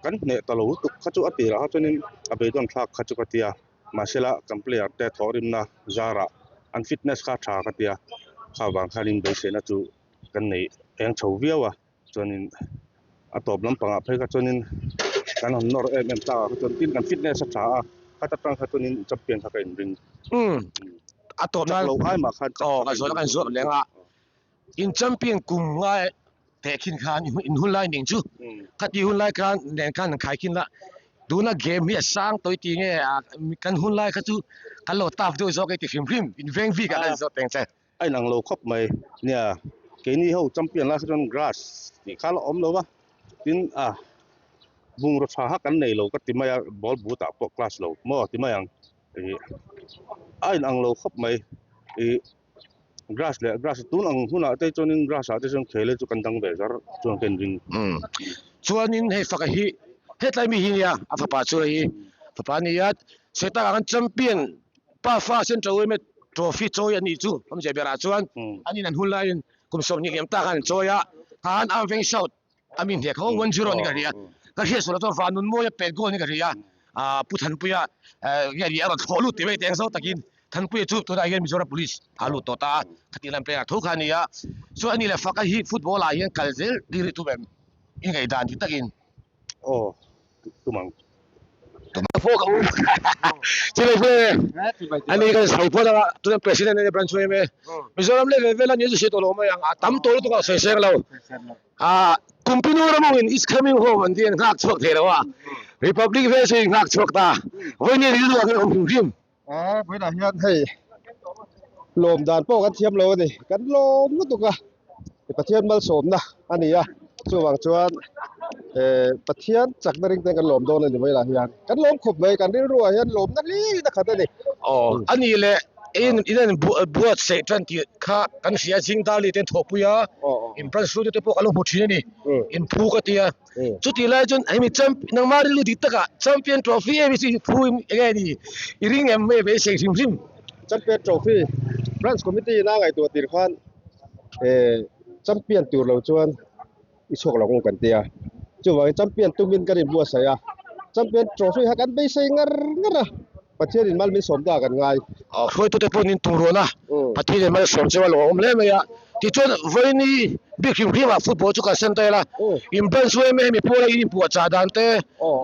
kan hneh ta lo lutuk kha chu a tirah kha chuanin a beidawn thlak kha chu ka ti a. Mahsela kan player te thawhrimna zarah an fitness kha a tha ka ti a, kha vang khanin beiseina chu kan nei eng chho viau a chuanin a tawp lampangah phei kha chuanin kan han nawr em em tak a kha chuan tin kan fitness a tha a khata tang kha chuanin champion kha ka inring umm a tawp nan chak lo ai mah khan aw ka zawhna kan zawh leng a in champion kum ngai teh khin khan in hun lai ning chu khati hun lai khan nen khan an khai khin la tuna game hi a sang tawih tih nge kan hun lai kha chu kan lo tough deuh zawk e ti hrim hrim in veng bik ah khan zawh teng che. A inang lo khawp mai. Nia, keini ho champion lai kha chuan grass tih kha la awm lo va, tin a bungraw tha kha kan nei lo ka ti mai a, ball but ah pawh class lo maw ti mai ang. Ih a inang lo khawp mai. Ih grass leh grass tun ang hunah te chuanin grass ah te chuan khel hi chu kan dang ve zar chuan ka inring. Umm chuanin hei faka hi hetlai mi hi nia a fapa chu hei hi fapa a ni a, Seta ah khan champion Pafa Central Women Trophy chawi a nih chu awmzia berah chuan an in an hun laiin kum 20 liam tak an chawi a, khan Arm Veng South a mi hnek ho 1-0 ni ka hria. Ka hriat sual chuan Vanun Mawia pet goal ni ka hria. Pu Thanpuia nge ni a rawn thlawh lut tih mai teng zo takin Thanpuia chu tunah hian Mizoram Police a lut tawh ta a, khati lam player tho kha a ni a. Chuan ani leh Faka hi football ah hian kal zel ding rih tum em? I ngaihdan dik takin. Aw tum ang. Ani kan sawi phawt anga tuna president ani branch em e Mizoram level vel ani chu hriat tawh lo mai ang a tam tawh lutuk a sawi seng lo a kumpinu ramawngin is coming home an ti an nghak chhuak thei lo a Republic vel chu in nghak chhuak ta vawiin rilru ah khan awm hrim hrim. A vawiinah hian hei lawm dan pawh kan thiam lo a ni kan lawm lutuk a Pathian malsawmna a ni a chuvang chuan. Pathian chakna ring ten kan lawm dawn a ni mai lah hian. Kan lawm khawp mai, kan rilru ah hian lawmna hlir a khat a ni. Aw, a nih leh in in an buatsaih tan tih kha kan hria zing darli ten thawhpui a, in branch hruaitu te pawh ka lo hmu thin a ni, in phu ka ti a. Chutih lai chuan hemi champ nangmah rilru dik takah champion trophy em hi phu in enge ni i ring em mai beisei hrim hrim. Champion trophy branch committee in a ngaihtuah tir khan champion tur lo chuan i chhuak lo ang kan ti a, chuvangin champion tumin kan inbuatsaih a, champion trophy kha kan beisei ngar ngar a, Pathian in mal min sawm ta kan ngai. Hruaitute pawhin in tum ruan a, Pathian in mal sawm chu a lo awm hle mai a, tichuan vawiini bik hrim hrim ah football chu kan sen tel a, in branch chu em em i pawla in inpuahchah dan te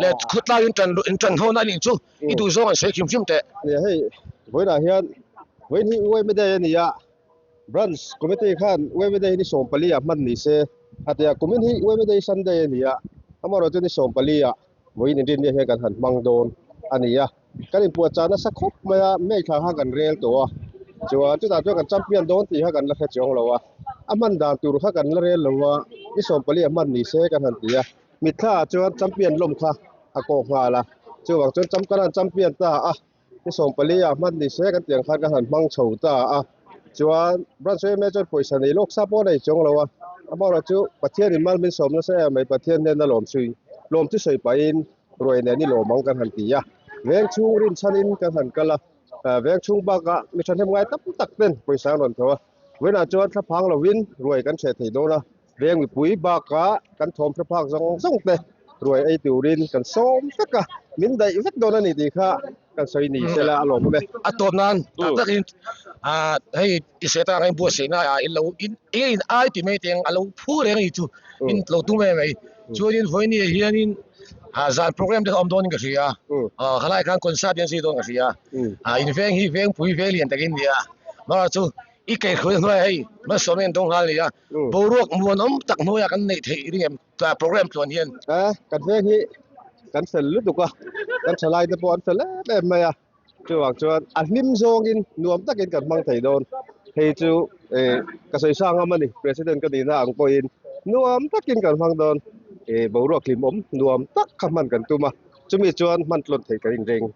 leh khawtlai in tan in tan ho na anih chu i duh zawng an sawi hrim hrim teh. Nia hei vawiinah hian vawiin hi UMA day a ni a, Branch Committee khan UMA Day hi ni 14 ah hman ni se a ti a, kumin hi UMA Day Sunday a ni a, amaherawhchu ni 14 ah vawiin inrinni hian kan han hmang dawn a ni a, kan inpuahchah nasa khawp mai a, May thla khan kan rel tawh a, chuan chutah chuan kan champion dawn tih kha kan la hre chuang lo a, a hman dan tur kha kan la rel lo a, ni 14 ah hman ni se kan han ti a, mitthla ah chuan champion lawm kha a kawk nghal a, chuvang chuan kan han champion ta a. Ni 14 ah hman ni se kan tiang khan ka han hmang chho ta a, chuan branch yma chuan pawisa nei lawk sa pawh a nei chuang lo a, amaherawh chu Pathian in mal min sawm nasa em mai Pathian hnena lawm sui lawm chu sawi pahin ruai nen i lawm ang kan han ti a, veng chhung rinchhan in kan han kal a, veng chhung bakah mi thahnem ngai tam tak ten pawisa an rawn tho a, vawiinah chuan thlaphang lovin ruai kan hreh thei dawn a. Veng mipui bakah kan thawm hre phak zawng zawng te ruai ei turin kan sawm vek a, min daih vek dawn a ni tih kha kan sawi ni se la a lawmawm e. A tawp nan tak takin hei i sawi atang hian buatsaihna ah in lo in eng in ai ti mai teng a lo phu reng a ni chu in lo tum em mai. Chuanin vawiini ah hianin zan program te kha awm dawnin ka hria a, khalai khan concert te an zui dawn ka hria a, in veng hi vengpui veng lian takin nia amaherawhchu chu i kaihhruai hnuaiah hei malsawmna in dawng nghal a ni a. Boruak muanawm tak hnuaiah kan neih theih ring em program tluan hian. Kan veng hi kan fel lutuk a, kan thalai te pawh an fel em em mai a, chuvang chuan a hlim zawngin nuam takin kan hmang thei dawn. Hei chu ka sawi sang ngam a ni, President ka nihna ang pawhin nuam takin kan hmang dawn. Boruak hlimawm nuam tak kha hman kan tum a, chumi chuan hman tlawn theih kan inring.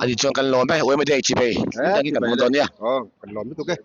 Ani chuan kan lawm e, UMD chi phei, kan hmu dawn nia. Kan lawm lutuk e.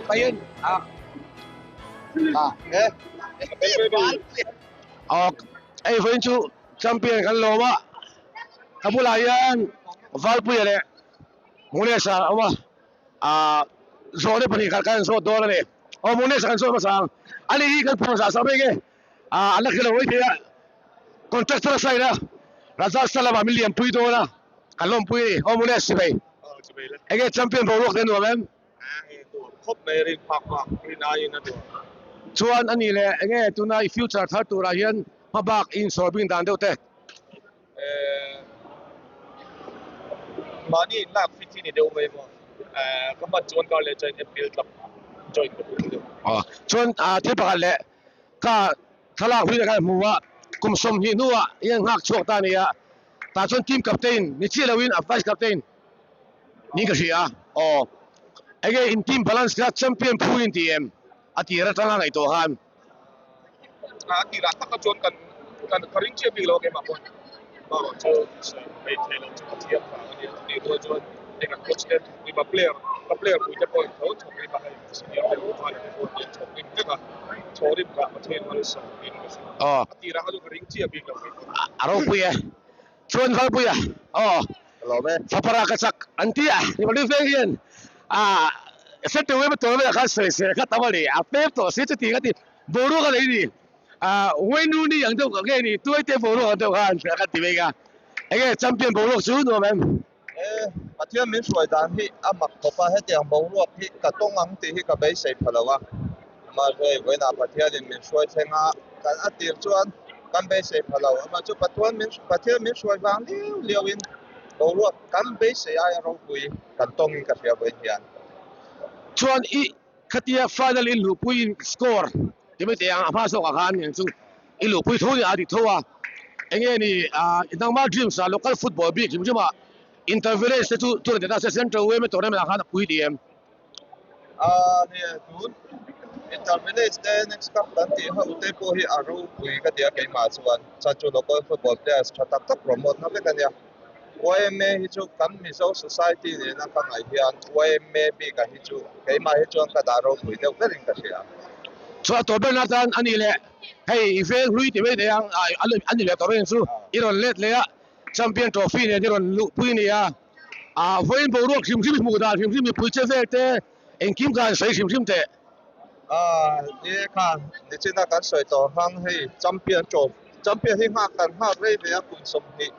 Payin a a e ok ei vawiin chu champion kan lawm a ka bulah hian Valpuia leh Munesa a awm a ah zawhna pahnih khat kan zawt dawn a ni aw Munesa kan zawt hmasa ang ani hi kan phur zah zah mai nge ah an la khel lo maithei a contractor a sign a Rajasthan lamah min lianpui dawn a kan lawmpui a ni aw Munes chivei enge champion boruak te a nuam em? Chuan a nih leh enge tuna i future thar turah hian hmabak i insawr bing dan deuh te? Mahni inlak fit hi ni deuh mai maw? Ka hman chuan kar leh chuan FPL club join ka tum deuh. Chuan thil pakhat leh ka thlalak hlui ah khan hmu a, kum 20 hnuah i an nghak chhuak ta a ni a, tah chuan team captain ni chiah loin a vice captain niin ka hria a, aw enge in team balance kha champion phu in ti em? A tir atanga ngaihtuah khan. A tirah tak chuan kan kan ka ring chiah bik lo a keimah pawh erawh chu sawi mai thei lo chu ka thiam vang a nia chutih rual chuan hei kan coach te thawk rim a player ka player pui te pawhin tho thawk rim a hei senior te pawh khan te pawh an thawk rim vek a thaw rim rah Pathian malsawm in ka hria a tirah kha chu ka ring chiah bik lo keimah. A ropui e. Chuan Valpuia aw fapara ka chak an ti a Rivalry veng hian a set away tawh vel khan sawi se kha tam a ni a pem tawh si chuti ka ti boruak a nei ni a Wayne Rooney ang deuh ka nge ni tuaite boruak ang deuh khan ka ti mai a enge champion boruak chu nuam em? E Pathian min hruai dan hi a mak khawp a hetiang boruak hi ka tawng ang tih hi ka beisei pha lo a mahse vawiinah Pathianin min hruai thleng a kan a tir chuan kan beisei pha lo amah chu Pathuan min Pathian min hruai vang liau liau in boruak kan beisei aia ropui kan tawng in ka hria vawiin hian. Chuan i khatia final i luhpui in score ti mai teh ang a hma zawkah khan eng chu i luhpui tho ni a dik tho a enge ni ah nangma dreams ah local football bik hrim hrim ah inter village te chu chu rawn ti ta se central yma tournament ah khan a pui ti em? Ah nia tun inter village te next cup kan tih ho te pawh hi a ropui ka ti a keimah chuan chuan chu local football players tha tak tak promote na vek a nia. Yma hi chu kan Mizo society nena ka ngaih hian yma bikah hi chu keimah hi chuan ka dah ropui deuh berin ka hria. Chuan a tawp berna atan a nih leh hei i veng hlui ti mai thei ang a ni leh tawh reng chu i rawn let leh a champion trophy nen i rawn luhpui a ni a ah vawiin boruak hrim hrim i hmuh dan hrim hrim mipui che vel te engkim kha an sawi hrim hrim teh. Ah ni kha nichina kan sawi tawh hang hei champion trophy Champion hi nghak kan nghak rei ve a, kum 20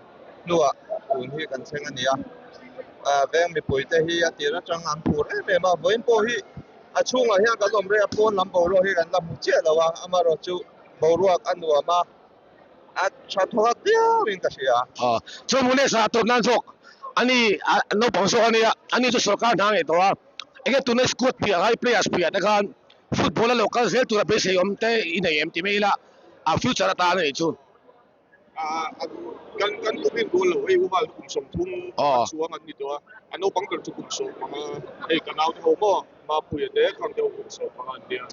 hnuah tun hi kan thleng a ni a. Veng mipuite hi a tir atang an phur em em a, vawiin pawh hi a chhungah hian kan awm rei a, pawn lam boruak hi kan la hmu chiah lo a, amaherawhchu boruak a nuam a, a tha thawk viauin ka hria. Chuan Munesh a tawp nan zawk a ni, naupang zawk a nia, ani chu sorkar hna ngei tawh a, enge tuna squad piah ngai players piah te khan football a lo kal zel tura beisei awm te i nei em ti mai ila a future atan a nih chu. Kan kan tum in dawn lo hei uval kum 30 chuang an ni tawh a, a naupang ber chu kum 15 hei ka naute ho maw Mapuia te khang te ho kum 15 an nia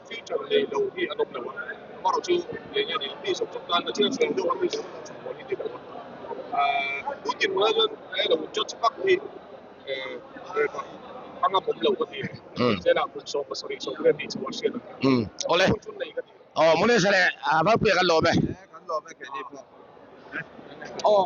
future nei lo hi an awm lo a, amaherawh chu eng nge ni mi zawng zawng tan a chiang sawi deuh a mi zawng zawng tan football hi ti lo a, tun dinhmunah chuan eng elo judge vak hi a ngam awm lo ka ti zela kum 17 sawmriat nih chhuah hriat ang awle aw Munesh leh Valpuia kan lawm e kan lawm e keini pawh aw.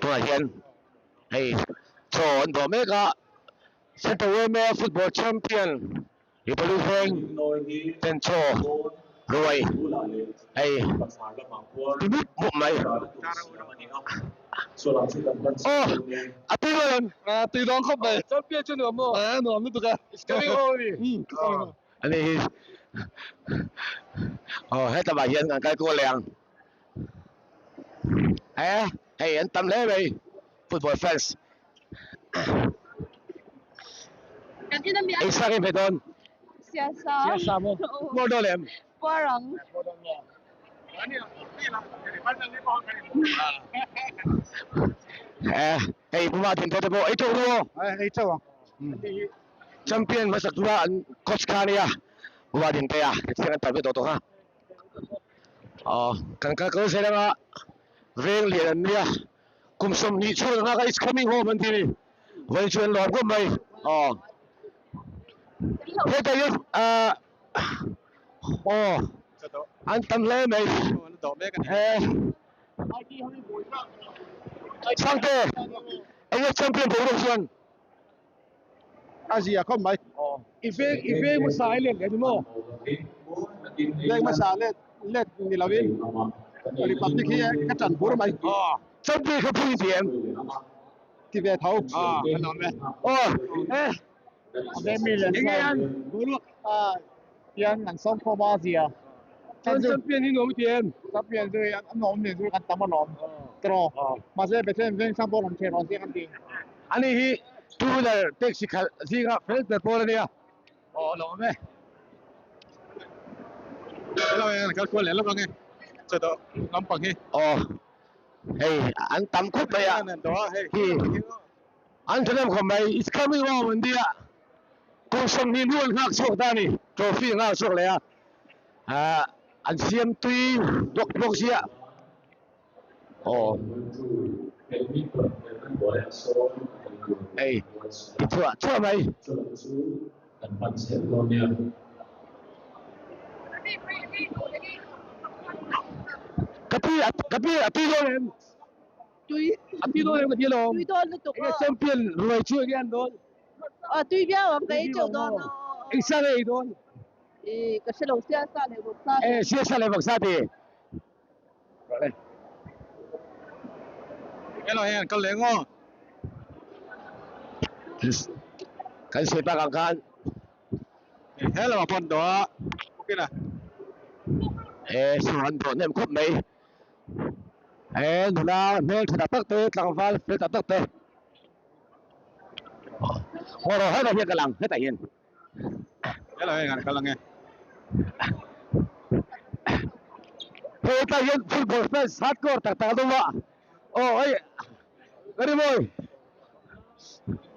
Tunah hian hei chaw an dawh mek a, Central yma football champion Republic Veng ten chaw ruai hei ti mup mup mai. Aw a tui dawn em? A tui dawn khawp mai. Champion chu nuam maw? A nuam lutuk a. It's coming home ni. Ani hi aw hetlama hian kan kal kual leh ang. He hei an tam hle mai football fans. Ei sak em he dawn? Siasa. Siasa maw? Puar dawn em? Puar ang. He hei puma thin te pawh ei teuh ru aw. Ei teuh ang. Champion hmasak tura an coach kha ania Puma thin te a tichuan an target tawh tawh kha. Aw kan kal kal zel anga veng lian an nia kum 20 chhung anga ka is coming home an ti ni vawiin chu an lawm khawp mai aw hetah hian ah aw an tam hle mai he Chhangte enge champion boruak chuan. A zia khawp mai. I veng i veng hmasa i let leh ni maw? Veng hmasa let let ni lovin Republic hi ka tan bur mai. Champion kha pui ti em? Ti ve tho. Ka lawm e. Aw e. Enge an boruak? Hian an sawm khawm a zia. Chuan champion hi nuam i ti em? Champion chu a nuam nen chu kan tam alawm. Tiraw. Mahse Bethlehem veng sang pawh rawn theh rawn chiang an ti. Ani hi two wheeler taxi khalh zinga fel ber pawl a nia. Aw lawm e. Hello e, kal kual leh lawk ang e. Chawdawh lampang hi. Aw hei an tam khawp mai a. Hi. An thahnem khawp mai, it's coming home an ti a, kum 20 hnu an nghak chhuak ta a ni, trophy an nghak chhuak leh a, ah an siam tui bawk bawk ziah aw hei ti chhuah chhuah mai. Ka pi ka pi a tui dawn em? Tui. A tui dawn em ka ti alawm. Tui dawn lutuk aw. Enge champion ruai chu enge an dawn? A tui viau ang ka ei teuh dawn aw. Eng sa nge ei dawn? I ka hre lo sia sa leh vawk sa. E sia sa leh vawk sa ti. Hello hei an kal leh ngaw. Kan sawi tak ang khan. Hello a pawn dawh a. Okay na. E saw an dawh hnem khawp mai. He nula hmel tha tak tak te tlangval fel tak tak te haw rawh hetah hian ka lang hetah hian hello hei kan kal ange hei hetah hian football fans hardcore tak tak an awm a aw hei very mawi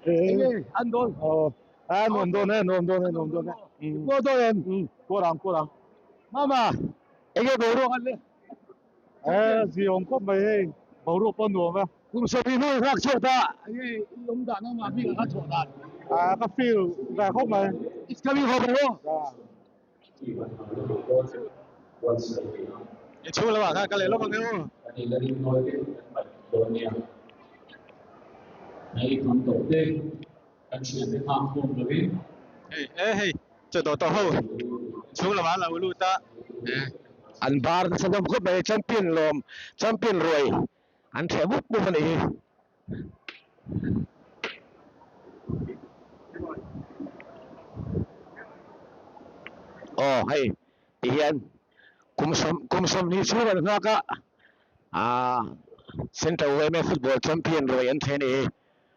enge an dawn aw a nuam dawn e nuam dawn e nuam dawn e pawh dawn em pawh ang pawh ang mama enge boruak an le Eh, ziawm khawp mai hei, boruak pawh nuam a. Kum 20 hnu nghak chhuak ta, enge i awm dan a mah bik a kha chhuah dan. Ah, ka feel ve khawp mai. It's coming home mai aw. I chhung lamah khan ka leh lawk ang e aw. Hei e hei chawdawh tawh ho chhung lamah an lo lut a. An bar nasa hlawm khawp mai champion lawm champion ruai an theh mup mup a nih hi. Aw hei ti hian kum kum 20 chhung an nghak a ah Central yma football champion ruai an theh a nih hi.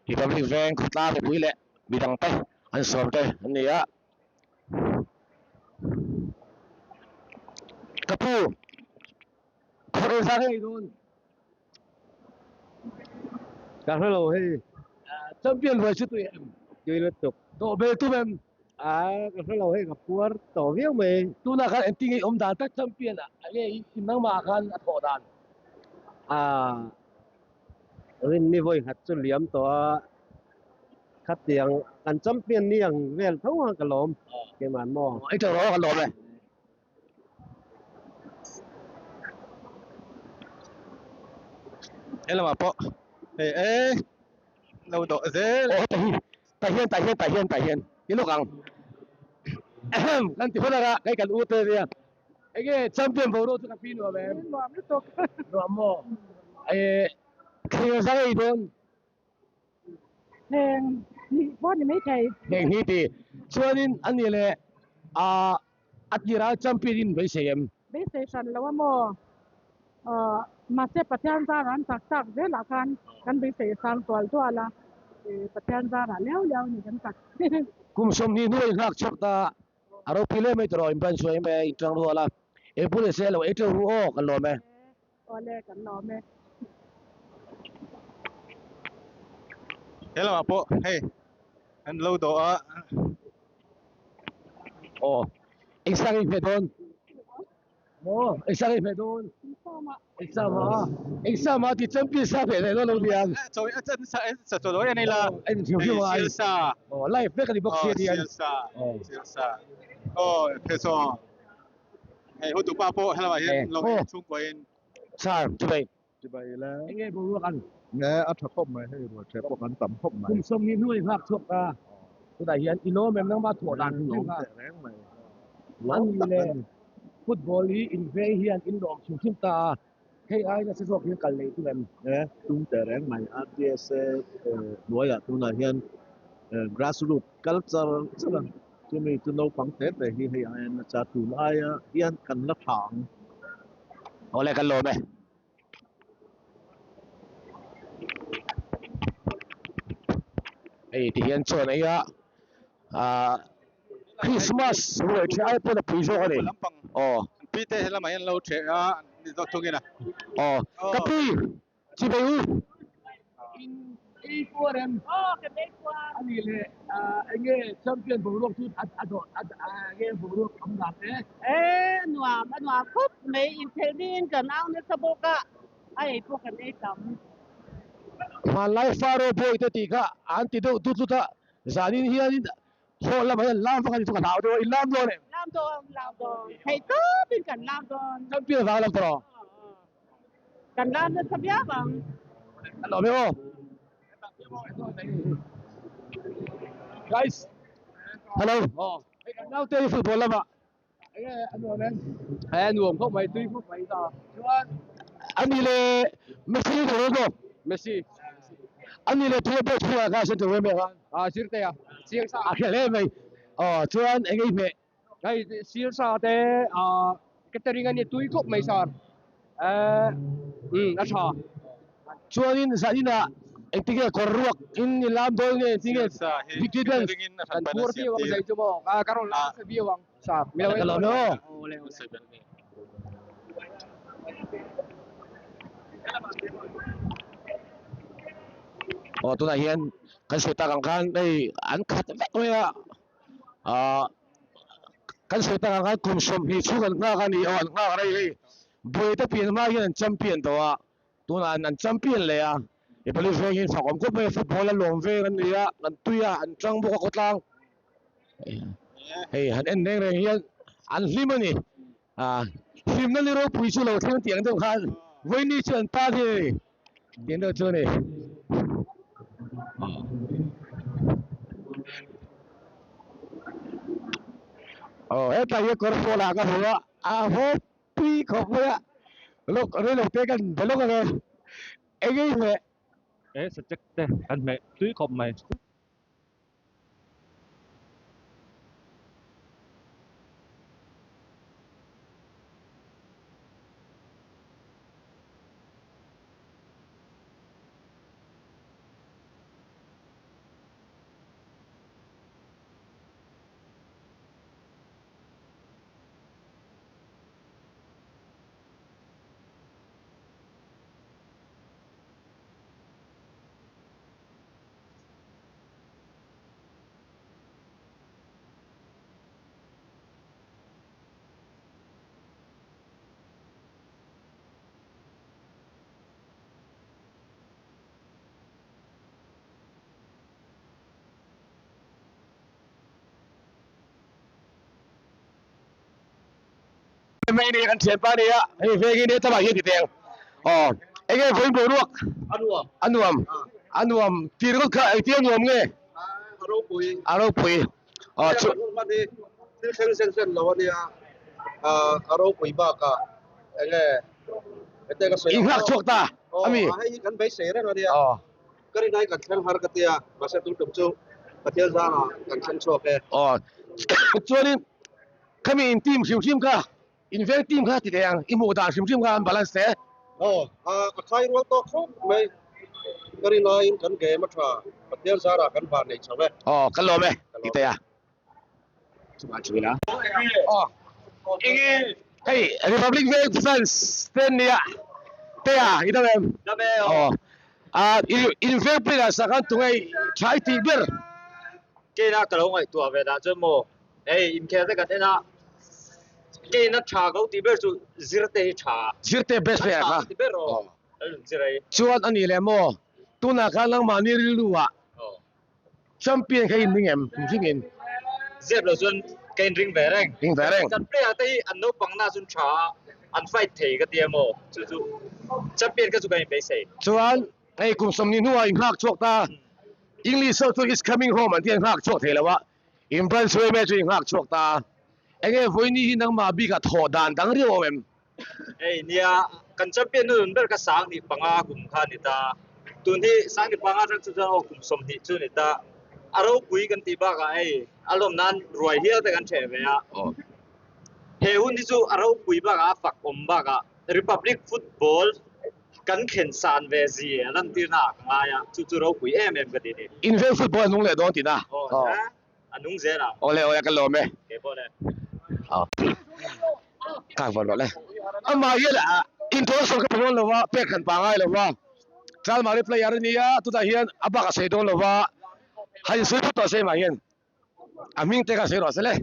Republic Veng khawtlang mipui leh midang te an sawm te an ni a. Ka pu, khawr ei zar hei dawn. Ka hre lo hei. Champion ruai chu tui em? Tui lutuk. Dawh bel tum em? A ka hre lo hei ka puar tawh viau mai. Tunah khan engtin nge i awm dan tak champion ah enge i nangmah khan a thawh dan? A Rinni vawi khat chu liam tawh a, khatiang kan champion ni ang vel tho a ka lawm keimah maw. Ei tawh rawh ka lawm e. Helamah pawh hei e lo dawh zel. Aw heta hi tah hian tah hian tah hian tah hian i lawk ang ahem kan ti hun a kei kan u te nia enge champion boruak chu ka pi nuam em nuam lutuk nuam maw eh thlir zang ei dawn Heng hnih pawh ni mai thei. Heng hnih ti. Chuanin a ni leh ah a tirah champion in beisei em? Beisei hran lo a maw? Aw mahse Pathian zarah an chak chak zelah khan kan beisei sang tual tual a, Pathian zarah liau liau ni kan chak. Kum 20 hnuai nghak chhuak ta a ropui le mai tawh in ban suai mai a in tang rual a, e pu leh se lo ei teuh ru aw kan lawm e. Awle kan lawm e. He lamah pawh hei an lo dawh a. Aw eng sang in hmeh dawn? Maw eng sang in hmeh dawn? Eng sama eng sama ti champion sa hmeh leh dawn lo niang. Chawi a chan sa sa chaw dawi a nei la. En thiam thiam a. Sial sa. Aw live vek a ni bawk sia nian. Sial sa. Sial sa. Aw phe saw. Hei hotupa pawh helamah hian lo ei chhungkua in. Sir, chibai. Chibai le. Eng nge boruak an? Nge a tha khawp mai hei rual ṭhe pawh kan tam khawp mai. Kum 20 hnuai nghak chhuak ta. Tunah hian i lawm em nangmah thawh dan hi lawm teh reng mai. Lawm tak a ni. Football hi in veng hian in lawm chhung chhung ta a. Hei ai nasa zawk hian kal nei tum em? Nge tum teh reng mai. RDSA hnuaiah tunah hian grassroot culture char a. Chumi chu naupang te te hi hei aia nasa tun aia hian kan la tha ang. Awle kan lawm e. Hei ti hian chuan ei a ah Christmas ruai ṭheh ai pawn a pui zawk a ni. Aw. Pi te helamah hian lo ṭheh a ni zawk thungin a. Aw ka pi. Chibai u. In ei puar em? Aw kan ei puar. A nih leh enge champion boruak chu a dawh a enge boruak awm dan te? E nuam a nuam khawp mai inphelh ding kan au nasa bawk a, a ei pawh kan ei tam. Hmanlai Faro bawi te tih kha an ti deuh tut tut a, zanin hianin hall lamah hian lam vak a ni chu ka hlau deuh a, in lam dawn em? Lam dawn, lam dawn. Theih tawpin kan lam dawn. Champion vang lam tawh. Kan lam nasa viau ang. Kan lawm e aw. Guys. Hello. Oh. Hei kan naute hi football lamah. Enge a nuam em? Eh nuam khawp mai tui khawp mai ta. Chuan ani le Messi ni ro maw? Messi. Ani le thua pawh chhungah khan central ram khan. Ah zirte a. Chiang sa. A hria hle mai. Oh chuan enge i hmeh? Hei sir sa te ah catering a ni tui khawp mai sir. Eh um a tha. Chuanin zaninah engtinge kawr ruak in i lam dawn nge engtinge victory dance kan phur viau ang zai chu maw ah ka rawn lam nasa viau ang sir. Ka lawm e aw. Aw tunah hian kan sawi tak ang khan hei an khat vek mai a ah kan sawi tak ang khan kum 20 chhung an nghak a ni aw an nghak rei hei buaite pian hma hian an champion tawh a tunah an champion leh a i police vengin fak awm khawp mai a football a lawm veng an ni a an tui a an tang bawk a khawtlang hei han en reng reng hian an hlim a ni ah hlimna ni ropui chu lo thleng tih ang deuh khan vawiini chu an tan hi a ni tih ang deuh chu a ni. Aw hetlai hi kawr pawl ah ka hmu a a haw pui khawp mai a lawk rei lo te kan be lawk ang e eng ei hmeh. E subject te kan hmeh tui khawp mai. Mai ni kan thian pa nia hei vengin he tlama hian ti teng aw. Enge vawiin boruak? A nuam. A nuam. A nuam. Tir ngawt kha engtia nuam nge? A ropui. A ropui. Aw chu. Kan hun hman hi thil thleng zen zen lo a nia. A ropui bakah enge hete ka sawi. In nghak chhuak ta ami. Aw hei hi kan beisei reng a nia. Ka rinai kan thleng har ka tia mahse tun tum chu Pathian zangah kan thleng chhuak e. Aw chuanin khami in team hrim hrim kha in veng team kha ti teh ang i hmuh dan hrim hrim kha an balance teh. Aw a khai rual tawk khawp mai ka rinaiin kan game a tha Pathian zarah kan van nei chho e. Aw ka lawm e ti teh a. Hei Republic Veng fans te nia te a i dam em? Dam e aw. A in veng player sa khan tunge tha i tih ber? Keina ka lo ngaihtuah ve dah chuan maw hei inkhel te kan en a keina tha ka lo tih ber chu Zirte hi tha. Zirte best player kha. A tha ka ti ber aw. Chuan a ni leh maw tunah khan nangmahni rilru ah Champion kha in ring em? Kum hring in. Zep lo chuan ka in ring ve reng. Ring ve reng. Kan player te hi an naupang na chuan tha a, an fight thei ka ti em aw. Chu chu champion kha chu kan in beisei. Chuan hei kum sawmhnih hnuah in nghak chhuak ta. English ho chu is coming home an ti an nghak chhuak thei lo a. In branch huai mai chu in nghak chhuak ta. Enge vawiini hi nangmah bikah thawh dan dang riau awm em? Hei nia, kan champion nun ber ka 15 kum kha a ni ta. Tun hi 15 atang chu chuan aw kum 20 chu a ni ta. A ropui kan tih bakah hei a lawm nan ruai hial te kan ṭheh ve a. He hun hi chu a ropui bakah a fak awm bakah Republic football kan thlen san ve zi a lantirna ah ka ngai a, chu chu ropui em em ka ti a ni. Inveng football a nung leh dawn tihna. Aw, a nung zel ang. Awle awle ka lawm e. Kei pawh le. Ka van rawh le. Amah hian introduction ka pe dawn lo va, pek hran pah ngai lo va. Chalmari player a nia, tunah hian a bak a sawi dawn lo va. Han insawi phawt tawh se amah hian. A hming te kha sawi rawh se le.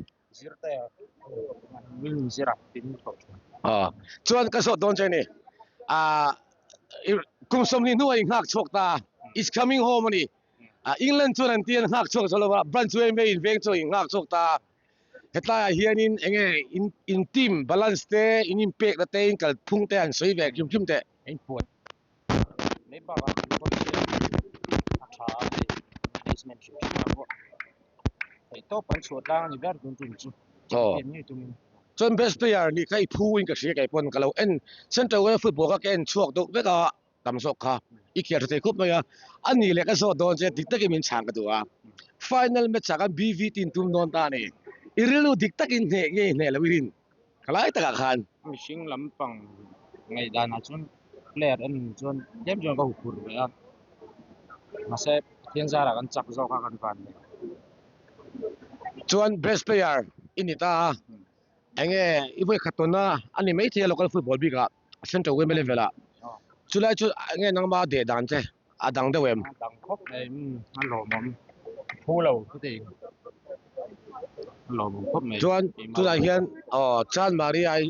Chuan ka zawt dawn che ni. Kum 20 hnuah i nghak chhuak ta. Is coming home a ni. England chuan an ti an nghak chhuak zo lo a, branch chu eng veng chu in nghak chhuak ta. Hetlaiah hianin eng nge in in team balance te, in inpekna te, in kalphung te an sawi ve hrim hrim teh. In puan mai bakah kan coach hian a tha a hei management hrim hrim ah pawh theihtawp an chhuah tlang a ni ber tun tum chu champion ngei tumin. Chuan best player nih kha i phu in ka hria kei pawn ka lo en central wave football kha ka en chhuak deuh vek a. Tam zawk kha i khel tha thei khup mai a, a ni leh ka zawt dawn che dik takin min chhang ka duh a, final match ah khan BV team tum dawn ta a ni, i rilru dik takin hneh nge i hneh loh i rin ka lai takah khan. Mihring lampang ngaihdanah chuan player en chuan tlem chuan ka huphurh ve a, mahse Pathian zarah kan chak zawk a kan van nei. Chuan best player i ni ta a, enge i vawi khat tawnna a ni maithei a local football bikah. Central Women level ah chulai chu enge nangma deh dan che a dang deuh em? A dang khawp mai a lawmawm phu lo chuti a lawmawm khawp mai. Chuan tunah hian aw Chanmari ai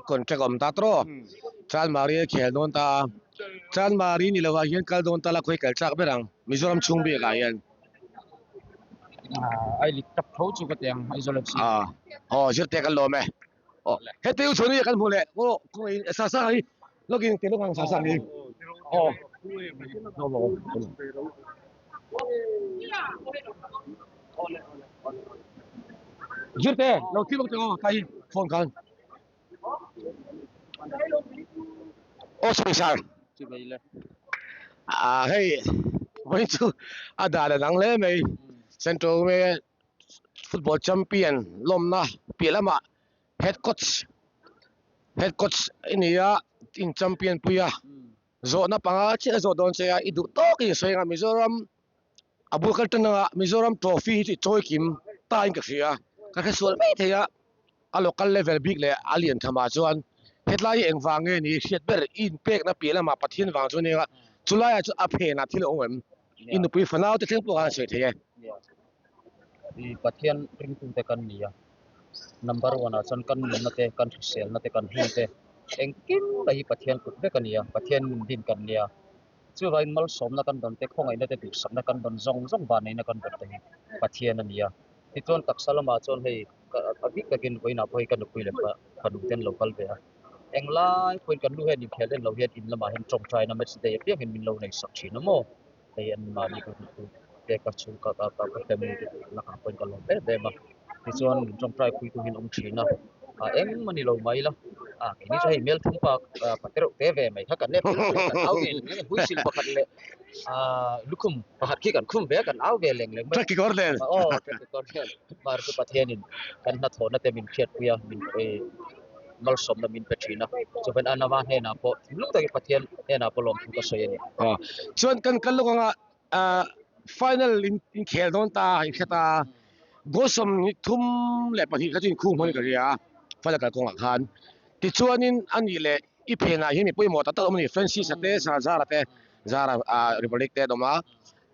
contract awm ta tawh Chanmari a khel dawn ta a Chanmari ni lovah hian kal dawn ta la khawi kal chak ber ang Mizoram chhung bik ah hian. Ai lik tak tho chu ka ti ang Aizawl FC. Aw zirte kan lawm e. Aw heti u chhun hi kan hmu leh aw kawng in sa sa hi login te lawng ang sa sa hi aw Zirte lo thil bawk te aw ta hi phone khan aw sorry sir a hei vawiin chu a dan a dang hle mai central nge football champion lawmna piah lamah head coach head coach i ni a in champion pui a zawhna panga chiah a zawh dawn che a i duh tawk in sawi anga Mizoram a bul kal tan anga Mizoram trophy hi chu i chawi kim ta in ka hria ka hre sual mai thei a a local level bik leh a lian tham ah chuan hetlai hi engvang nge ni hriat ber i inpekna piah lamah Pathian vang chu a nia chulaiah chuan a phenah thil a awm em i nupui fanau te thleng pawh khan a sawi thei e. I Pathian ringtute kan ni a, number one ah chuan kan nunna te, kan hriselna te, kan hun te engkim mai hi Pathian kut vek a ni a, Pathian min din kan nia. Chuvangin malsawmna kan dawn te, khawngaihna te, duhsakna kan dawn zawng zawng vanneihna kan dawn te hi Pathian a ni a. Tichuan taksa lamah chuan hei a bik takin vawiinah pawh hei ka nupui leh fanu te an lo kal ve a. Englai pawhin kan nu hian inkhel en lo hian in lamah hian tawngtaina match day apiangin min lo nei sak thin a maw? Hei an mahni ka hmuh tu te ka chhung ka ka ka family te lakah pawhin ka lawm em em a. Tichuan min tawngtai pui tu hian awm thin a, ah engmah ni lo mai la, ah keini chu hei Melthum pa pa tereuh te ve mai kha kan nep leh kan au ve leng leng a, huisil pakhat leh ah lukhum pakhat khi kan khum ve a kan au ve leng leng mai. Track kekawr nen. Aw track kekawr nen. Mar chu Pathianin kan hnathawhna te min hriatpui a, min malsawmna min pe thin a, chuvan a nama hnenah pawh thinlung takin Pathian hnenah pawh lawmthu ka sawi a ni. Aw, chuan kan kal lawk anga final in khel dawn ta in hre ta a, goal 32 kha chu inkhung hman ka ria a, final kal kawngah khan. Tichuanin a nih leh i phenah hian mi pawimawh tak tak awm a ni, Francis-a te, Zara te, Zara Republic te an awm a,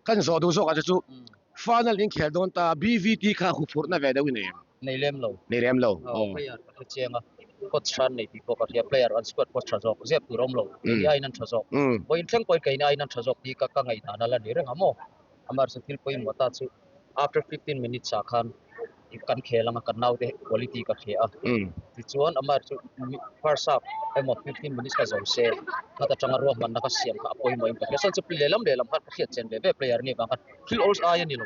kan zawh duh zawkah te chu final in khel dawn ta BVT kha huphurhna ve deuh i nei em? Nei lem lo. Nei lem lo. Aw player ka hre chiang a, coach tha an nei tih pawh ka hria, player an squad pawh tha zawk, zep tur a awm lo, keini aiin an tha zawk. Vawiin thleng pawhin keini aiin an tha zawk tih ka ka ngaihdan a la ni reng a maw? Amaherawhchu thil pawimawh ta chu after 15 minutes ah khan kan khel anga kan naute quality ka hria a, tichuan amaherawhchu first half emaw 15 minutes ka zo se khat atanga ruahmanna ka siam kha a pawimawh in ka hria, chuan chu lehlam lehlam khan ka hriat chen ve ve player nih vang khan thil awlsai ai a ni lo.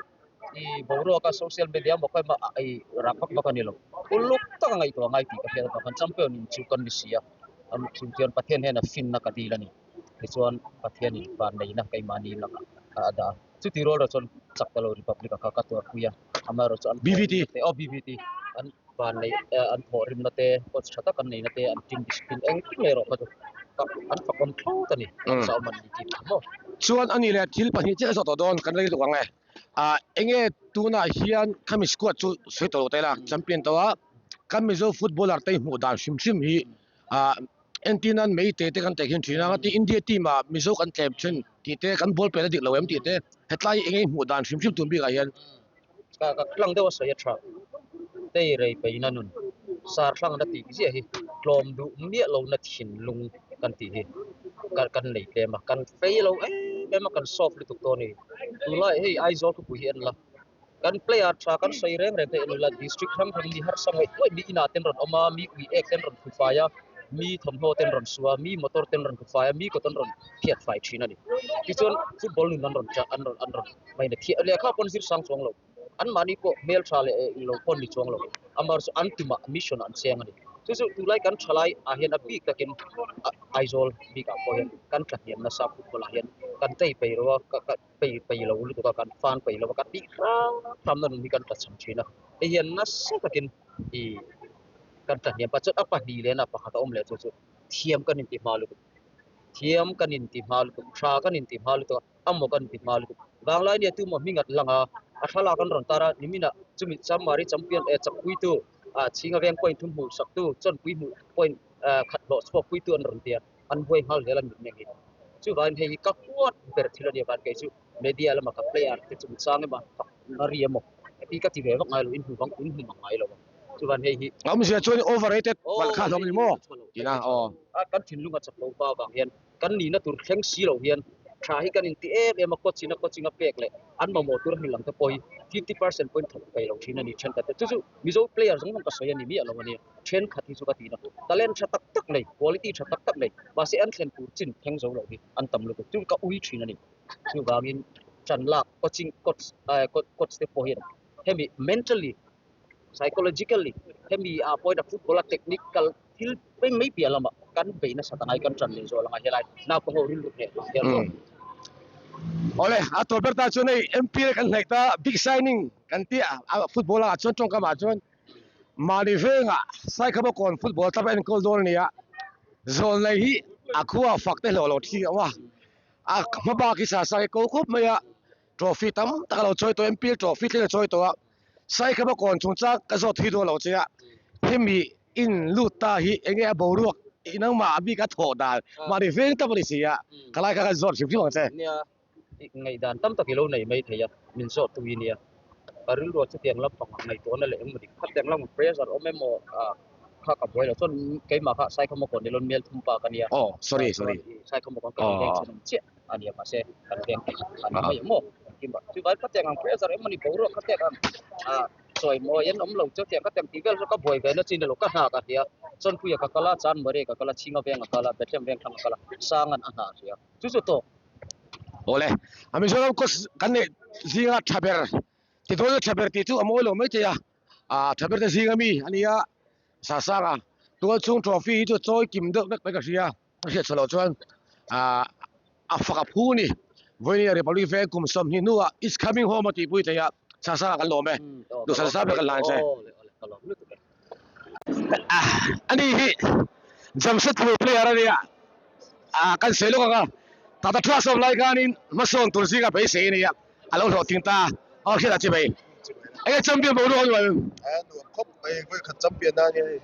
I boruaka social media maw khawi mah i rak vak vak a ni lo. Uluk taka ngaihtuah ngai tih ka hriat avang khan champion in chu kan ni si a, chung chuan Pathian hian a finna ka dil a ni. Tichuan Pathianin van neihna keimahni lakah a dah a. Chuti rual erawh chuan chak ta lo Republic-a kha ka tuarpui a, amaherawh chu an BVT. te aw BVT an van neih an thawhrimna te coach tha tak an neihna te an team discipline engkim mai erawh kha chu an fakawm thlawt a ni. An zau man ni tih ang maw? Chuan a nih leh thil pahnih chiah zawh tawh dawn kan rei lutuk ang e. Ah enge tunah hian khami squad chu sawi tawh lo ta ila champion tawh a kan Mizo footballer te hmuh dan hrim hrim hi ah entir nan Meitei te kan teh khin thin a ngati India team ah Mizo kan tlem thin tih te kan ball pet a dik lo em tih te hetlai enge hmuh dan hrim hrim tun bikah hian. Ka ka tlang deuh a sawi a tha tei rei peina nun sar thlang na tih ziah hi tlawm duh miah lo na thinlung kan tih hi kan kan nei tlem a kan fei lo em em a kan soft lutuk dawn a ni tunlai hei Aizawl khawpui hi en la kan player tha kan sawi reng reng te en ila district hrang hrang mi harsa ngawih ngawih mi inah ten rawn awm a mi ui ek ten rawn thu fai a mi thawmhnaw ten rawn su a mi motor ten rawn thu fai a mi kawt an rawn phiat fai thin a ni tichuan football nun an rawn an rawn an rawn Hmeichhe thiah lehkha pawn zir sang chuang lo, anmahni pawh hmeltha leh lo pawn ni chuang lo, amaherawhchu an tumah mission an cheng a ni. Chu chu tunlai kan thalai ah hian a bik takin Aizawl bikah pawh hian kan tlahniam nasa football ah hian kan tei pei lo a, ka pei pei lo lutuk a, kan fan pei lo a, kan tih hram hramna nun hi kan tlachham thin a, hei hian nasa takin ih kan tlahniam pah chuan a pahnih lehna pakhat a awm leh chu chu thiam kan inti hma lutuk, thiam kan inti hma lutuk, tha kan inti hma lutuk a. Amaw kan ti hma lutuk. Vanglai nia tu maw hming at lang a, a thlalak an rawn tar a, niminah chumi Chamari champion eh chakpuitu ah Chhinga veng point thum hmuh saktu Chawnpui hmuh point khat hlawh chhuakpuitu an rawn ti a, an buai nghal zel a mitmeng hi. Chuvangin hei hi ka huat ber thil a nia van kei chu media lama ka player te chungchang emaw fak na ri emaw heti ka ti ve vak ngai lo, in hmu vang in hmu mang ngai lo a. Chuvan hei hi. Awmzia chuan overrated palh kha hlawm a ni maw? Tina aw. Kan thinlung a chak lo pa avang hian kan nihna tur thleng si lo hian tha hi kan inti em em a, coach in a coaching a pek leh an mamawh tur a hrilh ang te pawh hi 50% pawhin thawk thei lo thin a ni thenkhat te. Chu chu Mizo player zawng zawng ka sawi a ni miah lo a nia, thenkhat hi chu ka tihna talent tha tak tak nei, quality tha tak tak nei, mahse an thlen tur chin thleng zo lo hi an tam lutuk chu ka ui thin a ni. Chuvangin tan lak coaching coach coach te pawh hian hemi mentally psychologically hemi ah pawhin a football a technical thil mai mai piah lamah kan bei nasa ta ngai kan tan leh zawh langa helai naupang ho rilru hneh vang hian maw. Awle a tawp ber ta chuan hei MP le kan hnaih ta big signing kan tih a football ah chuan tawngkam ah chuan mahni vengah Saikhama kawn football club a enkawl dawn a ni a zawlnei hi a khua fak te hlawh lo thin a awm a a hma bak hi sa sa hi ko khawp mai a trophy tam tak a lo chawi tawh a MPL trophy thleng a chawi tawh a. Saikhama kawn chungchang ka zawt thui dawn lo che a, hemi in lut ta hi enge a boruak nangmah a bik a thawh dan mahni veng tak a ni si a, ka lai kha kan zawt hrim hrim ang che. Nia, ngaihdan tam tak i lo nei mai thei a, min zawt tui nia. Ka rilru ah chutiang lampang ah ngaihtuahna leh engemaw dik khat eng lamah pressure awm emaw kha ka buai lo chuan keimah kha Saikhama kawn ni lo Melthum pa ka nia. Oh, sorry, sorry. Saikhama kawn ka veng chhan awm chiah. a nia mahse kan veng thei a ni mai ang maw engkim ah chuvai khatiang ang pressure emaw ni boruak khatiang ang ah. Chawimawi an awm lo chu tiang ka tem tih vel chu ka buai ve na chi ni lo ka hna ka hria. Chawnpuia ka kal a, Chanmari ka kal a, Chhinga veng a kal a, Bethlehem veng thlang a kal a, Sangan a hna a hria. Chu chu tawk. Awle, a Mizoram coach kan neih zinga tha ber ti dawn a tha ber tih chu a mawi lo maithei a, ah tha ber te zinga mi a nia Sasanga tual chhung trophy hi chu a chawi kim deuh vek mai ka hria. Ka hriat chhuah loh chuan ah a fak a phu ni. Vawinia Republic Veng kum 20 hnuah is coming home a tihpui thei a, Sasanga kan lawm e. Duhsal sa ber kan la ang che. Ani hi Jamshedpur player a nia, ah kan sawi lawk ang a, Tata Trust awm lai khanin hmasawn tur zinga beisei a ni a, a lo hlawhtling ta a, aw hriat ah chi mai. Enge champion boruak a ni mai. Nuam khawp mai, vawikhat champion a nia hei.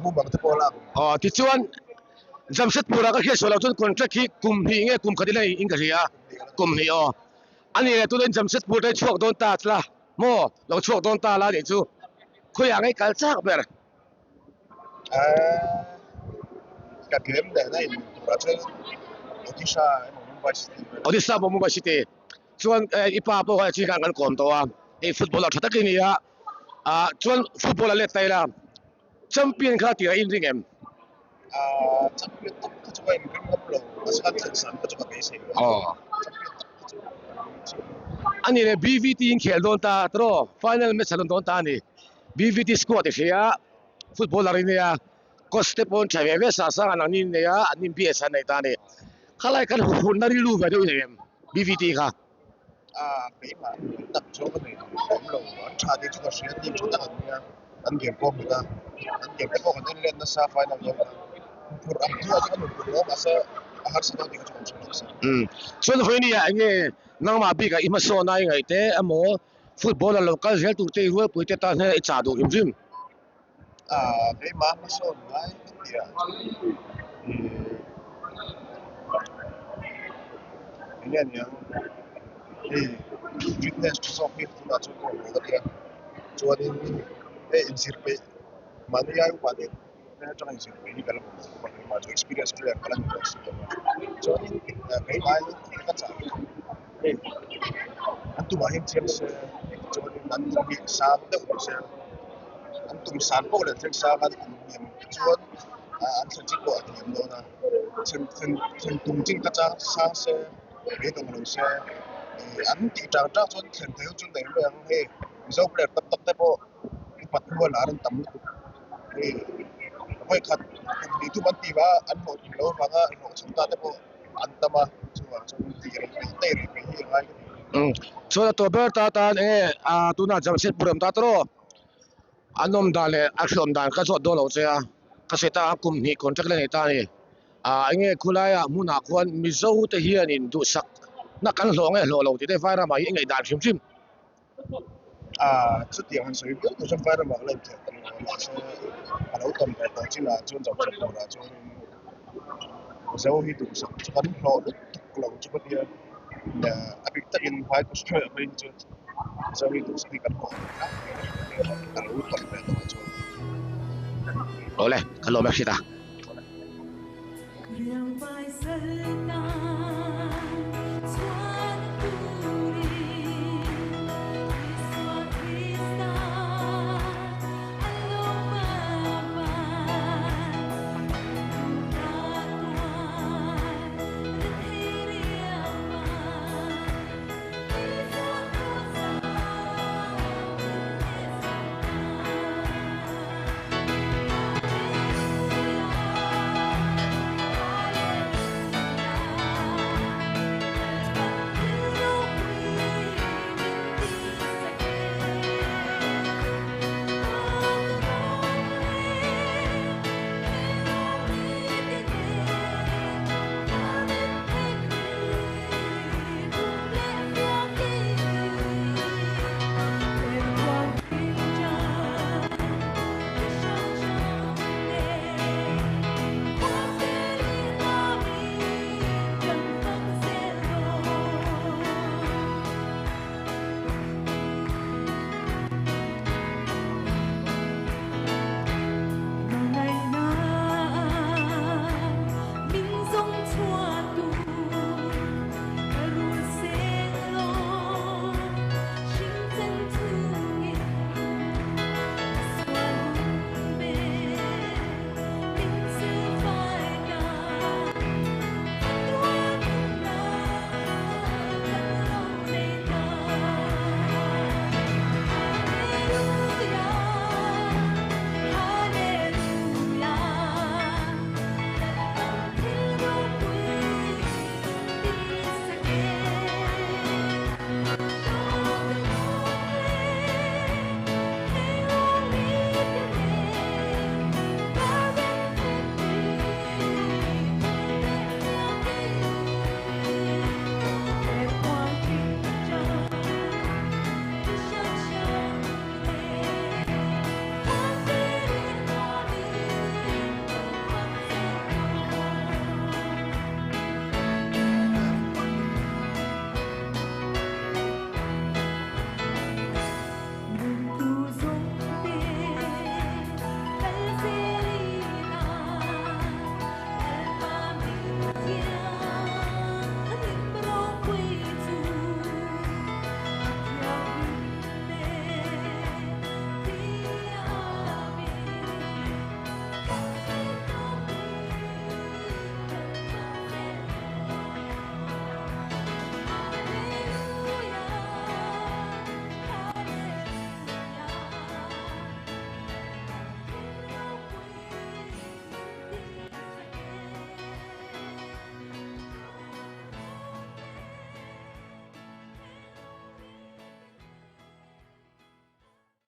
Mumang te pawh a lak. Aw tichuan Jamshedpur-ah ka hriat sual loh chuan contract hi kum hnih nge kum khat ila in ka hria kum hnih aw. A nih leh tunah Jamshedpur te chhuak dawn ta tla maw lo chhuak dawn ta la nih chu khawiah nge kal chak ber. Ka tlem leh na in turah chuan Odisha emaw Mumbai City. Odisha emaw Mumbai City chuan i pa pawh kha chin khan kan kawm tawh a hei footballer tha tak i ni a. Ah chuan football a let ta ila champion kha tih a inring em? Ah champion tak kha chu ka inring ngam lo mahse kan thlen san kha chu ka beisei lo. Aw. Champion tak kha chu ka inring chiah lo. A ni le BVT in khel dawn ta tiraw final match a rawn dawn ta a ni. BVT squad i hria footballer i nia coach te pawh an tha ve ve sa sang an ang ni nei a an inbias an nei ta a ni. Khalai khan huphurhna rilru ve deuh i nei em BVT kha? A keimah hmuh tak chu ka nei awm lo, an tha tih chu ka hria team tha tak an nia, an game pawh hmut a, an game te pawh kan en let nasa final dawn khan huphurh ang chu a chu kan huphurh lo mahse a harsa dawn tih kha chu kan hre nasa. Umm chuan vawiin ah enge nangmah bikah i hmasawn a i ngaih te emaw football a lo kal zel tur te i rualpui te tan hian i chah duh hrim hrim. A keimah hmasawn ngai ka ti ah chuan ih enge aniang hei fitness tha zawk hi tunah chuan ka awm ka tia chuanin hei inzir peih mahni ai upa te atanga inzir peih hi ka la hmu lo keimah chu experience player ka la ni tawh si lo a chuanin keimah ai ka chah hi hei an tumah hian chiang se chuanin an tum hi sang deuh ni se. An tum san pawh leh thleng sang an tum hniam chuan an thlen chin pawh a hniam dawn a, thlen thlen thlen tum chin ka chang sang se beidawng lo se ih an tih tang tang chuan thlen theih chu nei mai ang hei Mizo player tam tak te pawh upat hnuai lar an tam lutuk hei vawikhat kum hnih thum an tih a an hlawhtlin loh avanga hlawhchham ta te pawh an tam a chuvang chuan tih rei peih daih rei peih hi a ngai ka ti. Chuan a tawp ber ta tan enge tunah Jamshedpur awm ta tawh. An awm dan leh a hriawm dan ka zawt dawn lo che a, ka sawi ta a kum hnih contract la nei ta a ni. Ah enge khulaiah hmunah khuan Mizo te hianin duhsak na kan hlawh nge hlawh lo tih te Vairamah hi i ngaih dan hrim hrim. Ah chutiang han sawi viau tur chuan Vairamah ka la inkhel ta lo a, mahse a lo tam ve tawh chinah chuan Jamshedpur turah chuanin Mizo hi duhsak chu kan hlawh lutuk lo chu ka tia, a bik takin hmai ka hruai ah phei hi chuan. Awle, ka lawm e hrit a.